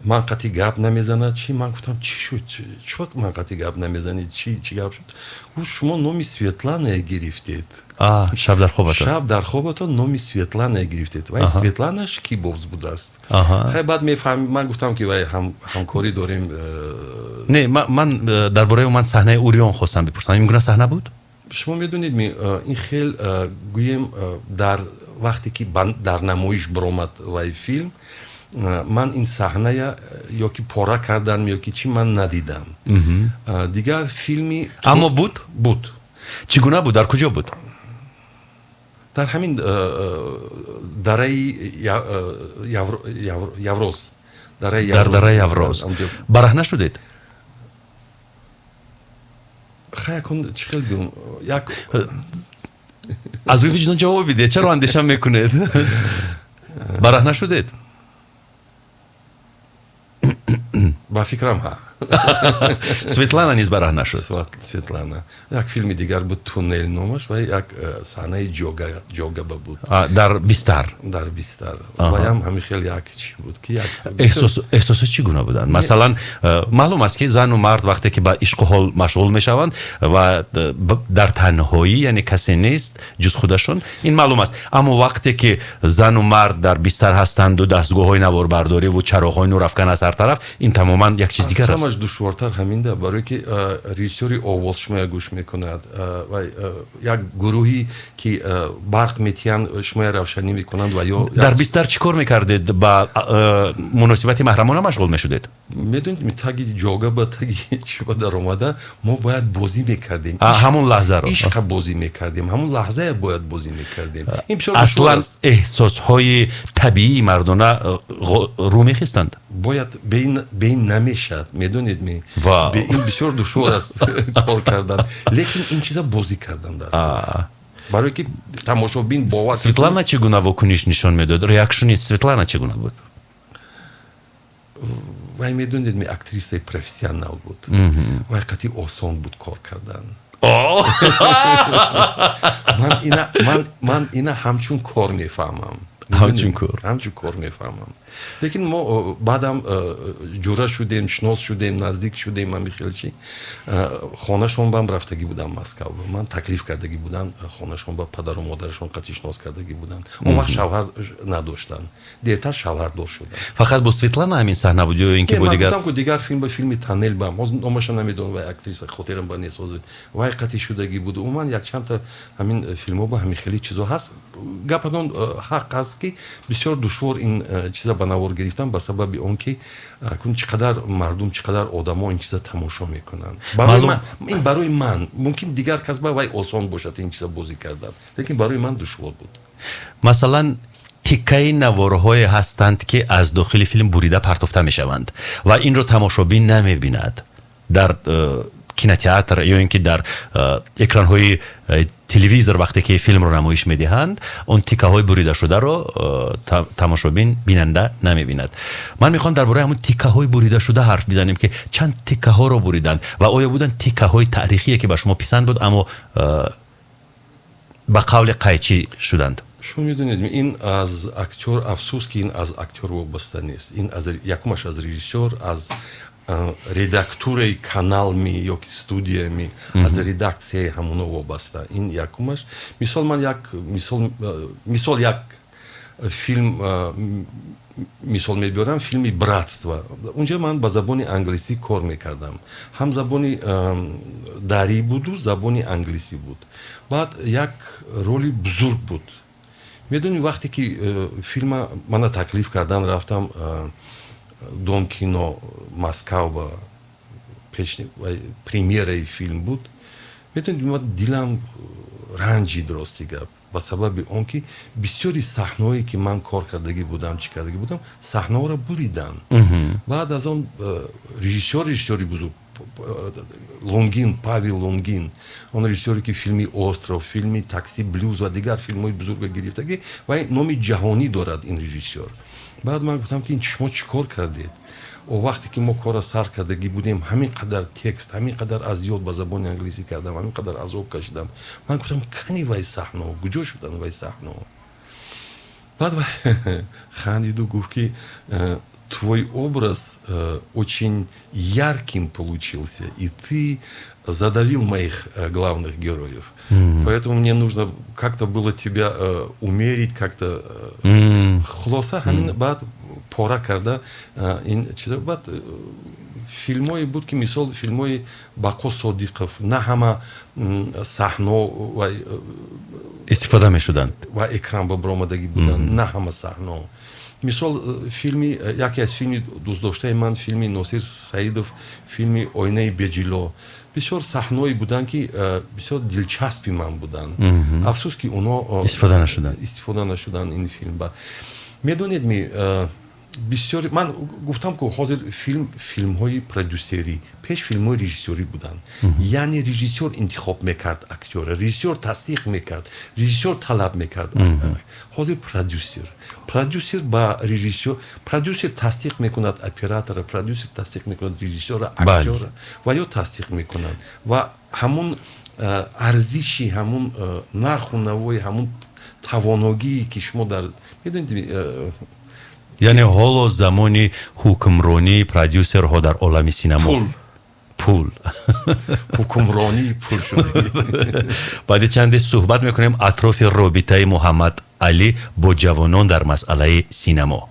ман қатъи гап намезанад. Чи, ман гуфтам, чӣ шуд, чо ман қатъи гап намезанед, чӣ гап шуд? Гуфт: «Шумо номи Светлана гирифтед». Шаб дар хобатон. Шаб дар хобатон номи Светлана гирифтед. Вай Светлана Шкибовс будааст. Хай, баъд мефаҳм, ман гуфтам, ки вай ҳамкорӣ дорем. Не, ман дар бораи ман саҳнаи урён хостам бипурсам. Ин гуна саҳна буд? Шумо медонед, ин хел, гӯем, дар вақте ки дар намоиш баромад вай филм, ман ин саҳная ё ки пора кардан, ё ки чӣ, ман надидам. Дигар филми. Аммо буд? Буд. Чӣ гуна буд, дар куҷо буд? Дар ҳамин дараи Явроз. Дар дараи Явроз бараҳна шудед? Хай, акун чӣ хел гӯм, як Аз рӯи виҷдон ҷавоб бидиҳед. Чаро андеша мекунед? Бараҳна шудед? Ба фикрам, ҳа. Светлана низ бараҳна шуд. Светлана. Як филми дигар буд, «Туннел» номаш, ва як саҳнаи ҷогаба буд. Дар бистар? Дар бистар. Ваям ҳамин хел як чӣ буд, ки як Эҳсосот чӣ гуна буданд? Масалан, маълум аст, ки зану мард вақте ки ба ишқу ҳол машғул мешаванд ва дар танҳоӣ, яъне касе нест ҷуз худашон, ин маълум аст. Аммо вақте ки зану мард дар бистар ҳастанду дастгоҳҳои наворбардориву чароғҳои нурафкан аз ҳар тараф, ин тамоман як чиз дигар аст. Ҳамаш душвортар ҳаминда, барое ки режиссёри овоз шумоя гӯш мекунад ва як гурӯҳӣ, ки барқ метиҳанд, шумоя равшанӣ мекунанд ва ё Дар бистар чӣ кор мекардед? Ба муносибати маҳрамона машғул мешудед? Медонед, таги ҷога ба таги чӣ ба даромада, мо бояд бозӣ мекардем. Ҳамон лаҳзаро. Ишқа бозӣ мекардем, ҳамон лаҳзая бояд бозӣ мекардем. Ин бисёр Аслан эҳсосҳои табиии мардона рӯ мехестанд? Бояд, бе ин намешавад, медонед ми, бе ин бисёр душвор аст кор кардан, лекин ин чиза бозӣ кардан дар, барое ки тамошобин бовар Светлана чӣ гуна вокуниш нишон медод? Реакшни Светлана чӣ гуна буд? Вай, медонед ми, актрисаи профессионал буд, вай қатъи осон буд кор кардан. Ман ина ҳамчун кор мефаҳмам. Ҳамчун кор. Ҳамчун кор мефаҳмам, лекин мо баъдам ҷура шудем, шинос шудем, наздик шудем. Ҳами хел чи хонашон бам рафтагӣ будам Москав, ман таклиф кардагӣ будам хонашон ба, падару модарашон қатъи шинос кардагӣ буданд. Он вақт шавҳар надоштанд, дертар шавҳардор шуданд. Фақат бо Светлана ҳамин саҳна буд ё ин ки бо дигар? Гуфтам ку, дигар филм ба филми «Тоннел» бам, ҳозир номаша намедонам, вай актриса хотирам ба нест ҳозир, вай қатъи шудагӣ буд. Умуман, якчандта ҳамин филмҳо ба ҳамин хеле чизо ҳаст. Гапатон ҳақ аст, ки бисёр душвор ин чиза ба навор гирифтан, ба сабаби он ки кун чӣ қадар мардум, чӣ қадар одамо ин чиза тамошо мекунанд. Ин барои ман, мумкин дигар кас ба вай осон бошад ин чиза бозӣ кардан, лекин барои ман душвор буд. Масалан, тиккаи наворҳое ҳастанд, ки аз дохили филм бурида партофта мешаванд ва инро тамошобин намебинад дар кинотеатр ё ин ки дар экранҳои телевизор. Вақте ки филмро намоиш медиҳанд, он тиккаҳои буридашударо тамошобин, бинанда намебинад. Ман мехоҳам дар бораи ҳамон тиккаҳои буридашуда ҳарф бизанем, ки чанд тиккаҳоро буриданд ва оё буданд тиккаҳои таърихие, ки ба шумо писанд буд, аммо ба қавли қайчӣ шуданд? Шумо медонед, ин аз актёр, афсӯс, ки ин аз актёр вобаста нест. Ин аз якумаш аз режиссёр, аз редактураи каналми ё ки студиями, аз редаксияи ҳамуно вобаста. Ин якумаш. Мисол, ман як мисол, як филм мисол мебиёрам, филми «Братство». Унҷа ман ба забони англисӣ кор мекардам, ҳам забони дарӣ буду забони англисӣ буд. Баъд як роли бузург буд. Медонӣ, вақте ки филма мана таклиф кардан, рафтам Дом кино Москав, ба премьераи филм буд. Медонед, дилам ранҷид, рости гап, ба сабаби он ки бисёри саҳнаҳое, ки ман кор кардагӣ будам, чӣ кардагӣ будам, саҳнаҳоро буриданд. Баъд аз он режиссёр, режиссёри бузург Лунгин, Павел Лунгин, он режиссёре, ки филми «Остров», филми «Такси блюз» ва дигар филмҳои бузурга гирифтагӣ ва номи ҷаҳонӣ дорад ин режиссёр. Баъд ман гуфтам, ки шумо чӣ кор кардед? О вақте ки мо корро сар кардагӣ будем, ҳамин қадар текст, ҳамин қадар аз ёд ба забони англисӣ кардам, ҳамин қадар азоб кашидам. Ман гуфтам: «Кани вай саҳно, куҷо шуданд вай саҳно?» Баъд хандиду гуфт, ки «Твой образ очень ярким получился, и ты задавил моих главных героев. Поэтому мне нужно как-то было тебя умерить, как-то». Хулоса, ҳамин баъд пора карда ин чиза. Баъд филмое буд, ки мисол филмҳои Бақо Содиқов, на ҳама саҳно ва истифода мешуданд. Ва экран ба баромадагӣ буданд, на ҳама саҳно. Мисол, филми, яке аз филми дӯстдоштаи ман, филми Носир Саидов, филми «Оинаи беҷило», бисёр саҳное буданд, ки бисёр дилчаспи ман буданд. Афсӯс, ки оно истифода нашуданд. Истифода нашуданд ин филм. Ба медонед ми Бисёр ман гуфтам, ки ҳозир филм, филмҳои продюсерӣ, пеш филмҳои режиссёрӣ буданд, яъне режиссёр интихоб мекард актёра, режиссёр тасдиқ мекард, режиссёр талаб мекард. Ҳозир продюсер ба режиссёр, продюсер тасдиқ мекунад оператора, продюсер тасдиқ мекунад режиссёра, актёра ва ё тасдиқ мекунад ва ҳамун арзиши, ҳамун нарху навои, ҳамун тавоногие, ки шумо дар медонед. Яъне ҳоло замони ҳукмронии продюсерҳо дар олами синамо. Пул. Пул. Ҳукмронии пул шуда. Баъди чанде суҳбат мекунем атрофи робитаи Муҳаммад Алӣ бо ҷавонон дар масъалаи синамо.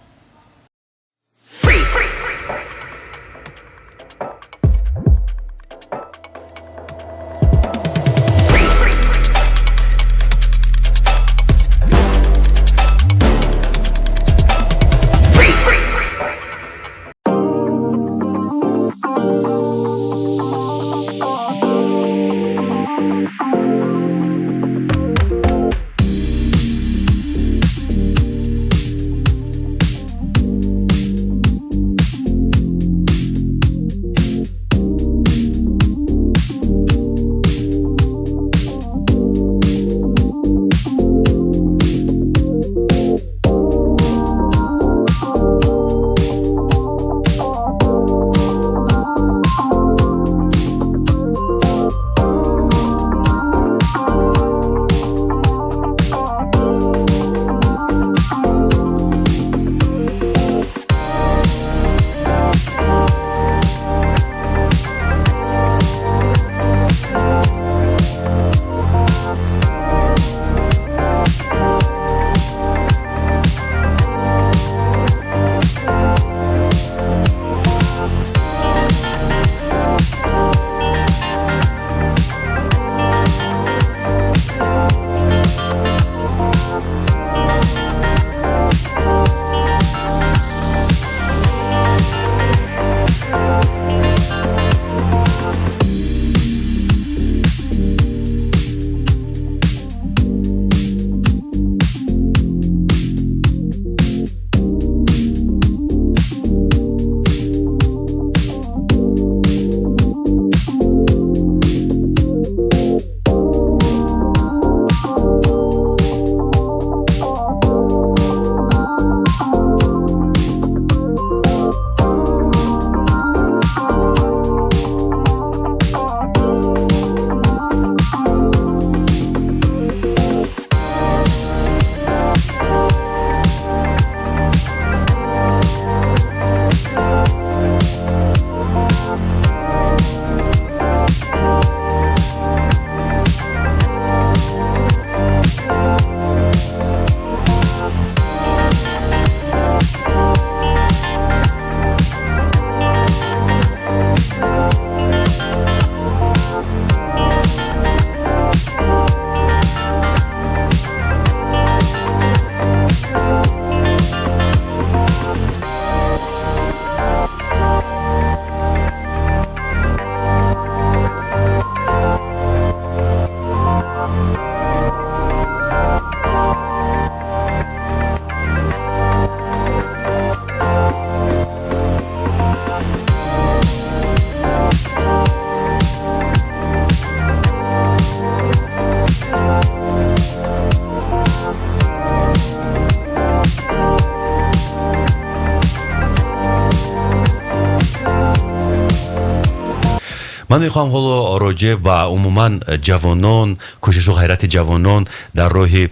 Ман мехоҳам ҳоло роҷеъ ба умуман ҷавонон, кӯшишу ғайрати ҷавонон дар роҳи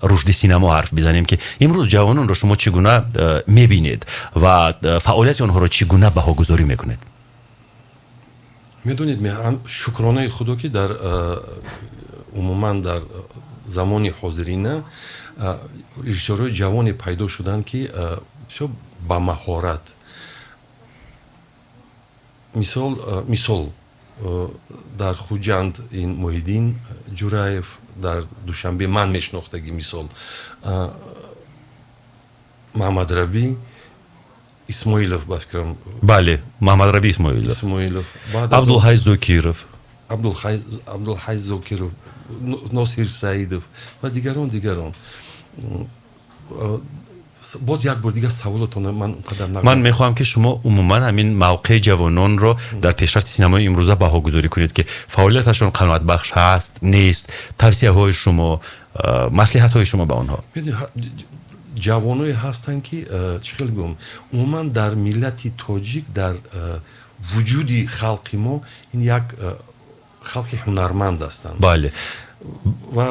рушди синамо ҳарф бизанем, ки имрӯз ҷавононро шумо чӣ гуна мебинед ва фаъолияти онҳоро чӣ гуна баҳогузорӣ мекунед? Медонед, шукронаи Худо, ки дар умуман дар замони ҳозирина режиссёрҳои ҷавоне пайдо шуданд, ки бисёр ба маҳорат, мисол, дар Хуҷанд ин Муҳиддин Ҷураев, дар Душанбе ман мешинохтагӣ, мисол, Маҳамадрабӣ Исмоилов, ба фикрам. Бале, Маҳамадрабӣ Исмоилов. Исмоилов. Абдулҳай Зокиров. Абдулҳай Зокиров, Носир Саидов ва дигарон, дигарон. Боз як бор дигар саволатон, ман он қадар Ман мехоҳам, ки шумо умуман ҳамин мавқеи ҷавононро дар пешрафти синамои имрӯза баҳогузорӣ кунед, ки фаъолияташон қаноатбахш ҳаст, нест, тавсияҳои шумо, маслиҳатҳои шумо ба онҳо. Ҷавоное ҳастанд, ки, чӣ хел гӯям, умуман дар миллати тоҷик, дар вуҷуди халқи мо ин як халқи ҳунарманд ҳастанд. Ва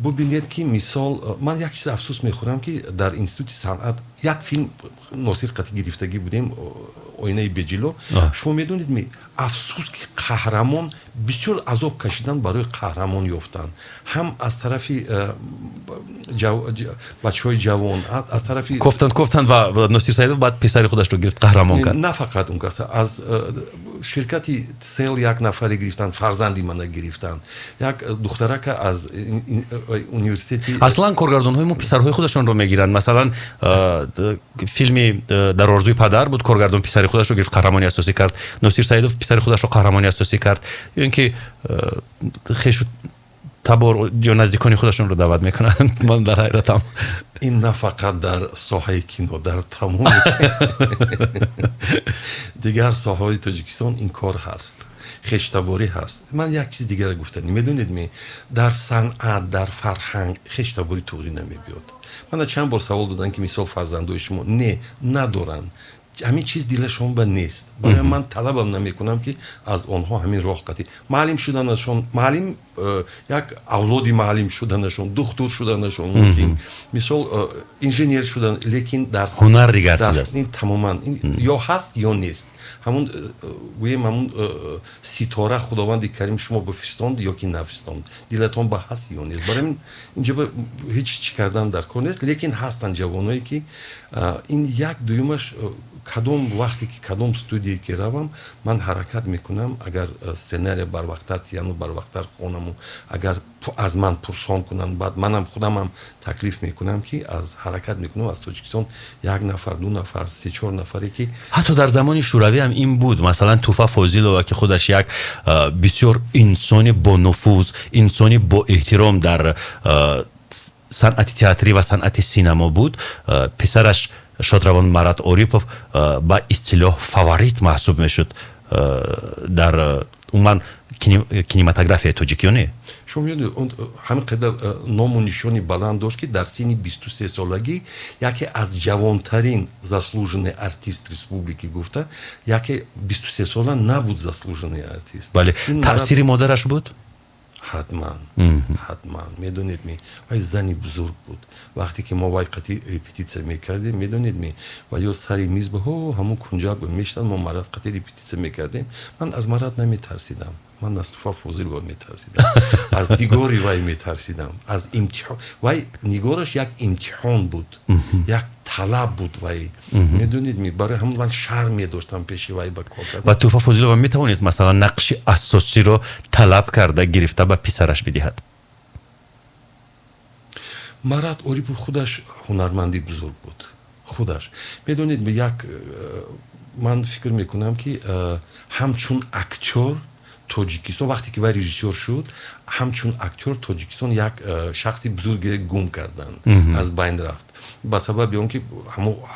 бубинед, ки мисол, ман як чиз афсӯс мехӯрам, ки дар институти санъат як филм Носир қатӣ гирифтагӣ будем, «Оинаи беҷило». Шумо медонед ми, афсӯс, ки қаҳрамон бисёр азоб кашидан барои қаҳрамон ёфтан, ҳам аз тарафи бачаҳои ҷавон, аз тарафи Кофтанд, кофтанд ва Носир Саидов баъд писари худашро гирифт, қаҳрамон кард. На фақат он каса, аз ширкати сел як нафаре гирифтанд, фарзанди мана гирифтанд, як духтарака аз университети. Аслан коргардонҳои мо писарҳои худашонро мегиранд. Масалан, филми «Дар орзуи падар» буд, коргардон писари худашро гирифт, қаҳрамони асосӣ кард. Носир Саидов писари худашро қаҳрамони асосӣ кард. Ё ин ки хешу табор ё наздикони худашонро даъват мекунанд. Ман дар ҳайратам. Ин на фақат дар соҳаи кино, дар тамоми дигар соҳаҳои Тоҷикистон ин кор ҳаст, хештаборӣ ҳаст. Ман як чиз дигарро гуфтанӣ, медонед ми, дар санъат, дар фарҳанг хештаборӣ туғрӣ намебиёд. Мана чанд бор савол доданд, ки мисол, фарзандои шумо не надоранд, ҳамин чиз дилашон ба нест. Барои ман талабам намекунам, ки аз онҳо ҳамин роҳ қатӣ маълим шуданашон, маълим, як авлоди маълим шуданашон, духтур шуданашон мумкин, мисол, инженер шудан, лекин дар ҳунар дигар чиз аст. Ин тамоман ё ҳаст, ё нест. Ҳамун, гӯем, ҳамун ситора Худованди Карим шумо бифистонд ё ки нафистонд, дилатон ба ҳаст ё нест. Барои ин инҷа ҳеҷ чӣ кардан дар кор нест. Лекин ҳастанд ҷавоное, ки ин як дуюмаш, кадом вақте ки кадом студие ки равам, ман ҳаракат мекунам, агар сценария барвақттар тияну барвақттар хонаму, агар аз ман пурсон кунанд, баъд манам худамам таклиф мекунам, ки аз ҳаракат мекунам аз Тоҷикистон як нафар, ду нафар, се, чор нафаре ки Ҳатто дар замони Шӯравӣ ҳам ин буд. Масалан, Туфа Фозилова, ки худаш як бисёр инсони бонуфуз, инсони боэҳтиром дар санъати театрӣ ва санъати синамо буд, писараш шодравон Марат Орипов ба истилоҳ фаворит маҳсуб мешуд дар умуман кинематографияи тоҷик, ё не? Шумо медонед, ҳамин қадар ному нишони баланд дошт, ки дар синни 23-солагӣ яке аз ҷавонтарин заслуженный артист республики гуфта, яке 23 сола набуд заслуженный артист. Бале, таъсири модараш буд. Ҳатман, ҳатман. Медонед ми, вай зани бузург буд. Вақте ки мо вай қатӣ репетитсия мекардем, медонед ми, ва ё сари миз ба ҳамун кунҷак мешитанд, мо Марат қатӣ репетитсия мекардем. Ман аз Марат наметарсидам, ман аз Туфа Фозилова метарсидам, аз нигори вай метарсидам, аз имтиҳон вай. Нигораш як имтиҳон буд, як талаб буд вай, медонед ми. Барои ҳамон ман шарм медоштам пеши вай ба кор кардан. Ва Туфа Фозилова метавонист, масалан, нақши асосиро талаб карда гирифта ба писараш бидиҳад? Марат Орипов худаш ҳунарманди бузург буд. Худаш, медонед, як ман фикр мекунам, ки ҳамчун актёр Тоҷикистон, вақте ки вай режиссёр шуд, ҳамчун актёр Тоҷикистон як шахси бузурге гум карданд, аз байн рафт, ба сабаби он ки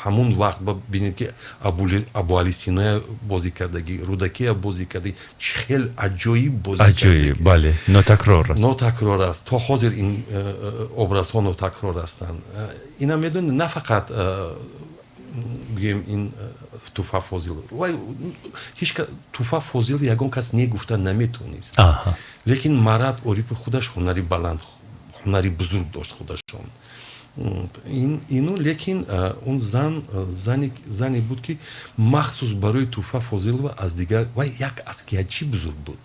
ҳамун вақт бинед, ки Абуали Синоя бозӣ кардагӣ, Рӯдакия бозӣ кардагӣ, чӣ хел аҷоиб бозӣ. Аҷоиб, бале, нотакрор аст. Нотакрор аст. То ҳозир ин образҳо нотакрор ҳастанд. Ина медонед, на фақат, гӯем, ин Туфа Фозил, вай ҳеҷ Туфа Фозил ягон кас негуфта наметонист, лекин Марат Орипов худаш ҳунари баланд, ҳунари бузург дошт худашон. Ину лекин он зан зане буд, ки махсус барои Туфа Фозилова аз дигар, вай як аскиячи бузург буд,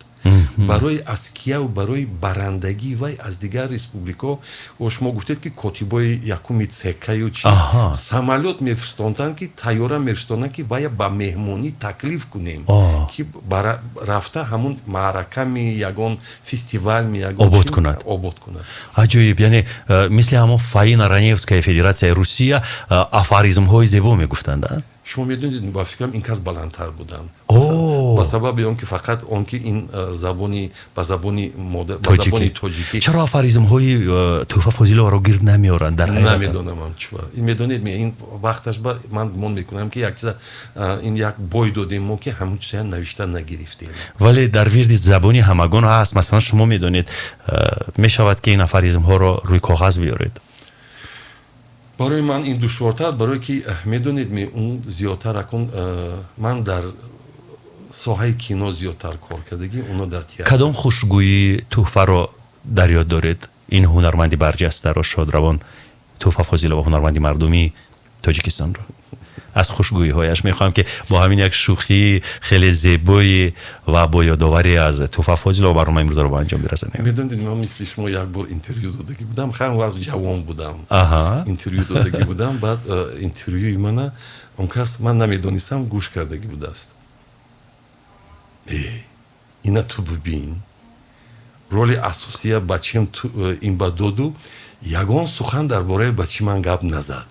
барои аскияву барои барандагӣ вай аз дигар республикаҳо, шумо гуфтед, ки котибои якуми ЦК-ю чи самолёт мефистонданд, ки тайёра мефистонданд, ки вая ба меҳмонӣ таклиф кунем, ки рафта ҳамун маъраками ягон фестивалми ягон Обод кунад. Обод кунад. Аҷоиб! Яъне мисли ҳамон Фаина Раневская, Федератсияи Русия, афоризмҳои зебо мегуфтанд. Шумо медонед, ба фикрам, ин кас баландтар буданд, ба сабаби он ки фақат он ки ин забони ба забони ба забони тоҷикӣ. Чаро афоризмҳои Тӯҳфа Фозиловаро гирд намеоранд дар Намедонам чиба. Ин медонед, ин вақташ ба ман гумон мекунам, ки як чиза ин як бой додем мо, ки ҳамон чиза навишта нагирифтем. Вале дар вирди забони ҳамагон ҳаст. Масалан, шумо медонед, мешавад, ки ин афоризмҳоро рӯи коғаз биёред. Барои ман ин душвортар, барое ки медонед, он зиёдтар акун ман дар соҳаи кино зиёдтар кор кардагӣ, оно дар театр. Кадом хушгӯии Тӯҳфаро дар ёд доред, ин ҳунарманди барҷастаро, шодравон Тӯҳфа Фозилова, ҳунарманди мардумии Тоҷикистонро? Аз хушгӯиҳояш мехоҳам, ки бо ҳамин як шӯхии хеле зебои ва бо ёдоварӣ аз Тӯҳфа Фозилова барномаи имрӯзаро ба анҷом бирасонем. Медонед, ман мисли шумо як бор интервю додагӣ будам. Хеле вақт ҷавон будам, интервю додагӣ будам. Баъд интервюи мана он кас, ман намедонистам, гӯш кардагӣ будааст. Ина ту бибин, роли асосия бачем ин ба доду, ягон сухан дар бораи бачи ман гап назад.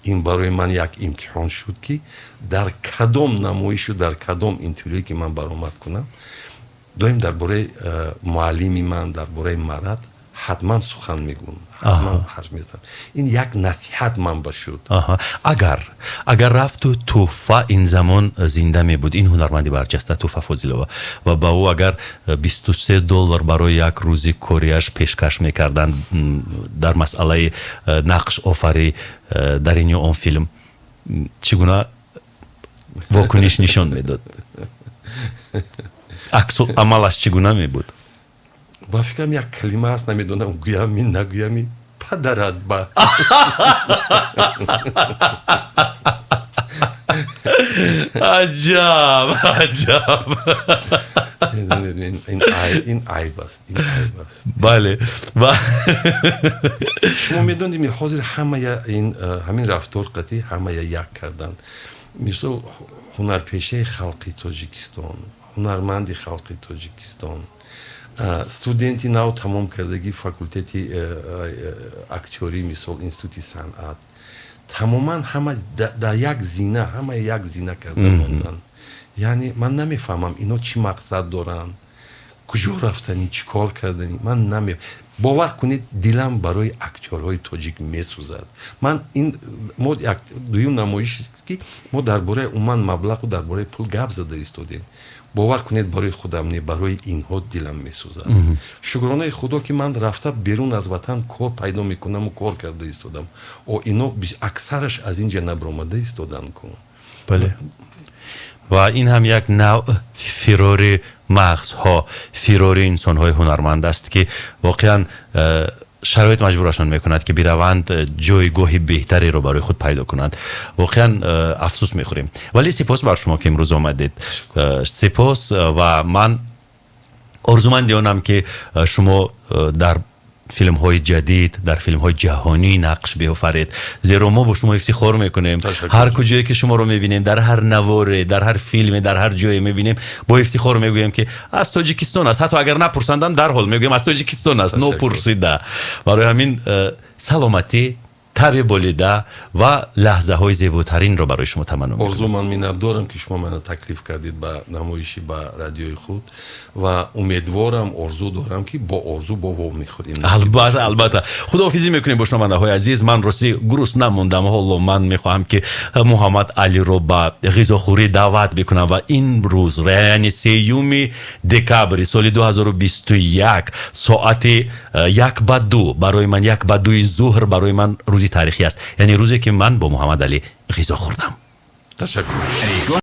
Ин барои ман як имтиҳон шуд, ки дар кадом намоишу дар кадом интервюе ки ман баромад кунам, доим дар бораи муаллими ман, дар бораи Марат ҳатман сухан мегӯм, ҳатман ҳарф мезанам. Ин як насиҳат ман ба шуд. Агар рафту Тӯҳфа ин замон зинда мебуд, ин ҳунарманди барҷаста Тӯҳфа Фозилова, ва ба ӯ агар 23 доллар барои як рӯзи кориаш пешкаш мекарданд дар масъалаи нақш офарӣ дар ин ё он филм, чӣ гуна вокуниш нишон медод? Аксу амалаш чӣ гуна мебуд? Ба фикрам, як калима ҳаст, намедонам гӯями нагӯями: падарат ба. Аҷаб, аҷаб! Ин айб аст, ин айб аст. Бале. Шумо медонед, ҳозир ҳамая ин ҳамин рафтор қатъи ҳамая як карданд. Мисол, ҳунарпешаи халқи Тоҷикистон, ҳунарманди халқи Тоҷикистон, студенти нав тамом кардагӣ факултети актёрӣ, мисол, институти санъат, тамоман ҳама дар як зина, ҳама як зина карда монданд. Яъне ман намефаҳмам, ино чӣ мақсад доранд, куҷо рафтанӣ, чӣ кор карданӣ. Ман наме бовар кунед, дилам барои актёрҳои тоҷик месӯзад. Ман ин мо як дуюм намоиш, ки мо дар бораи умуман маблағу дар бораи пул гап зада истодем. Бовар кунед, барои худам не, барои инҳо дилам месӯзад. Шукронаи Худо, ки ман рафта берун аз ватан кор пайдо мекунаму кор карда истодам. О ино аксараш аз ин ҷа набаромада истоданд ку. Бале, ва ин ҳам як навъ фирори мағзҳо, фирори инсонҳои ҳунарманд аст, ки воқеан шароит маҷбурашон мекунад, ки бираванд, ҷойгоҳи беҳтареро барои худ пайдо кунанд. Воқеан афсӯс мехӯрем, вале сипос бар шумо, ки имрӯз омадед, сипос. Ва ман орзуманди онам, ки шумо дар филмҳои ҷадид, дар филмҳои ҷаҳонӣ нақш биофаред, зеро мо бо шумо ифтихор мекунем. Ҳар куҷое ки шуморо мебинем, дар ҳар наворе, дар ҳар филме, дар ҳар ҷое мебинем, бо ифтихор мегӯем, ки аз Тоҷикистон аст. Ҳатто агар напурсандам, дарҳол мегӯем, аз Тоҷикистон аст, нопурсида. Барои ҳамин саломатӣ, таби болида ва лаҳзаҳои зеботаринро барои шумо таманно. Орзу, ман миннатдорам, ки шумо мана таклиф кардед ба намоиши ба радиои худ, ва умедворам, орзу дорам, ки бо Орзу бо вомехӯрем. Албатта, албатта. Худоҳофизӣ мекунем бо шунавандаҳои азиз. Ман ростӣ гурусна мондам. Ҳоло ман мехоҳам, ки Муҳаммад Алиро ба ғизохӯрӣ даъват бикунам. Ва ин рӯз, яъне 3 декабри соли 2021, соати 1:55, барои ман 1:55 зуҳр, барои ман рӯзи таърихӣ аст, яъне рӯзе ки ман бо Муҳаммад Алӣ ғизо хӯрдам. Ташаккур.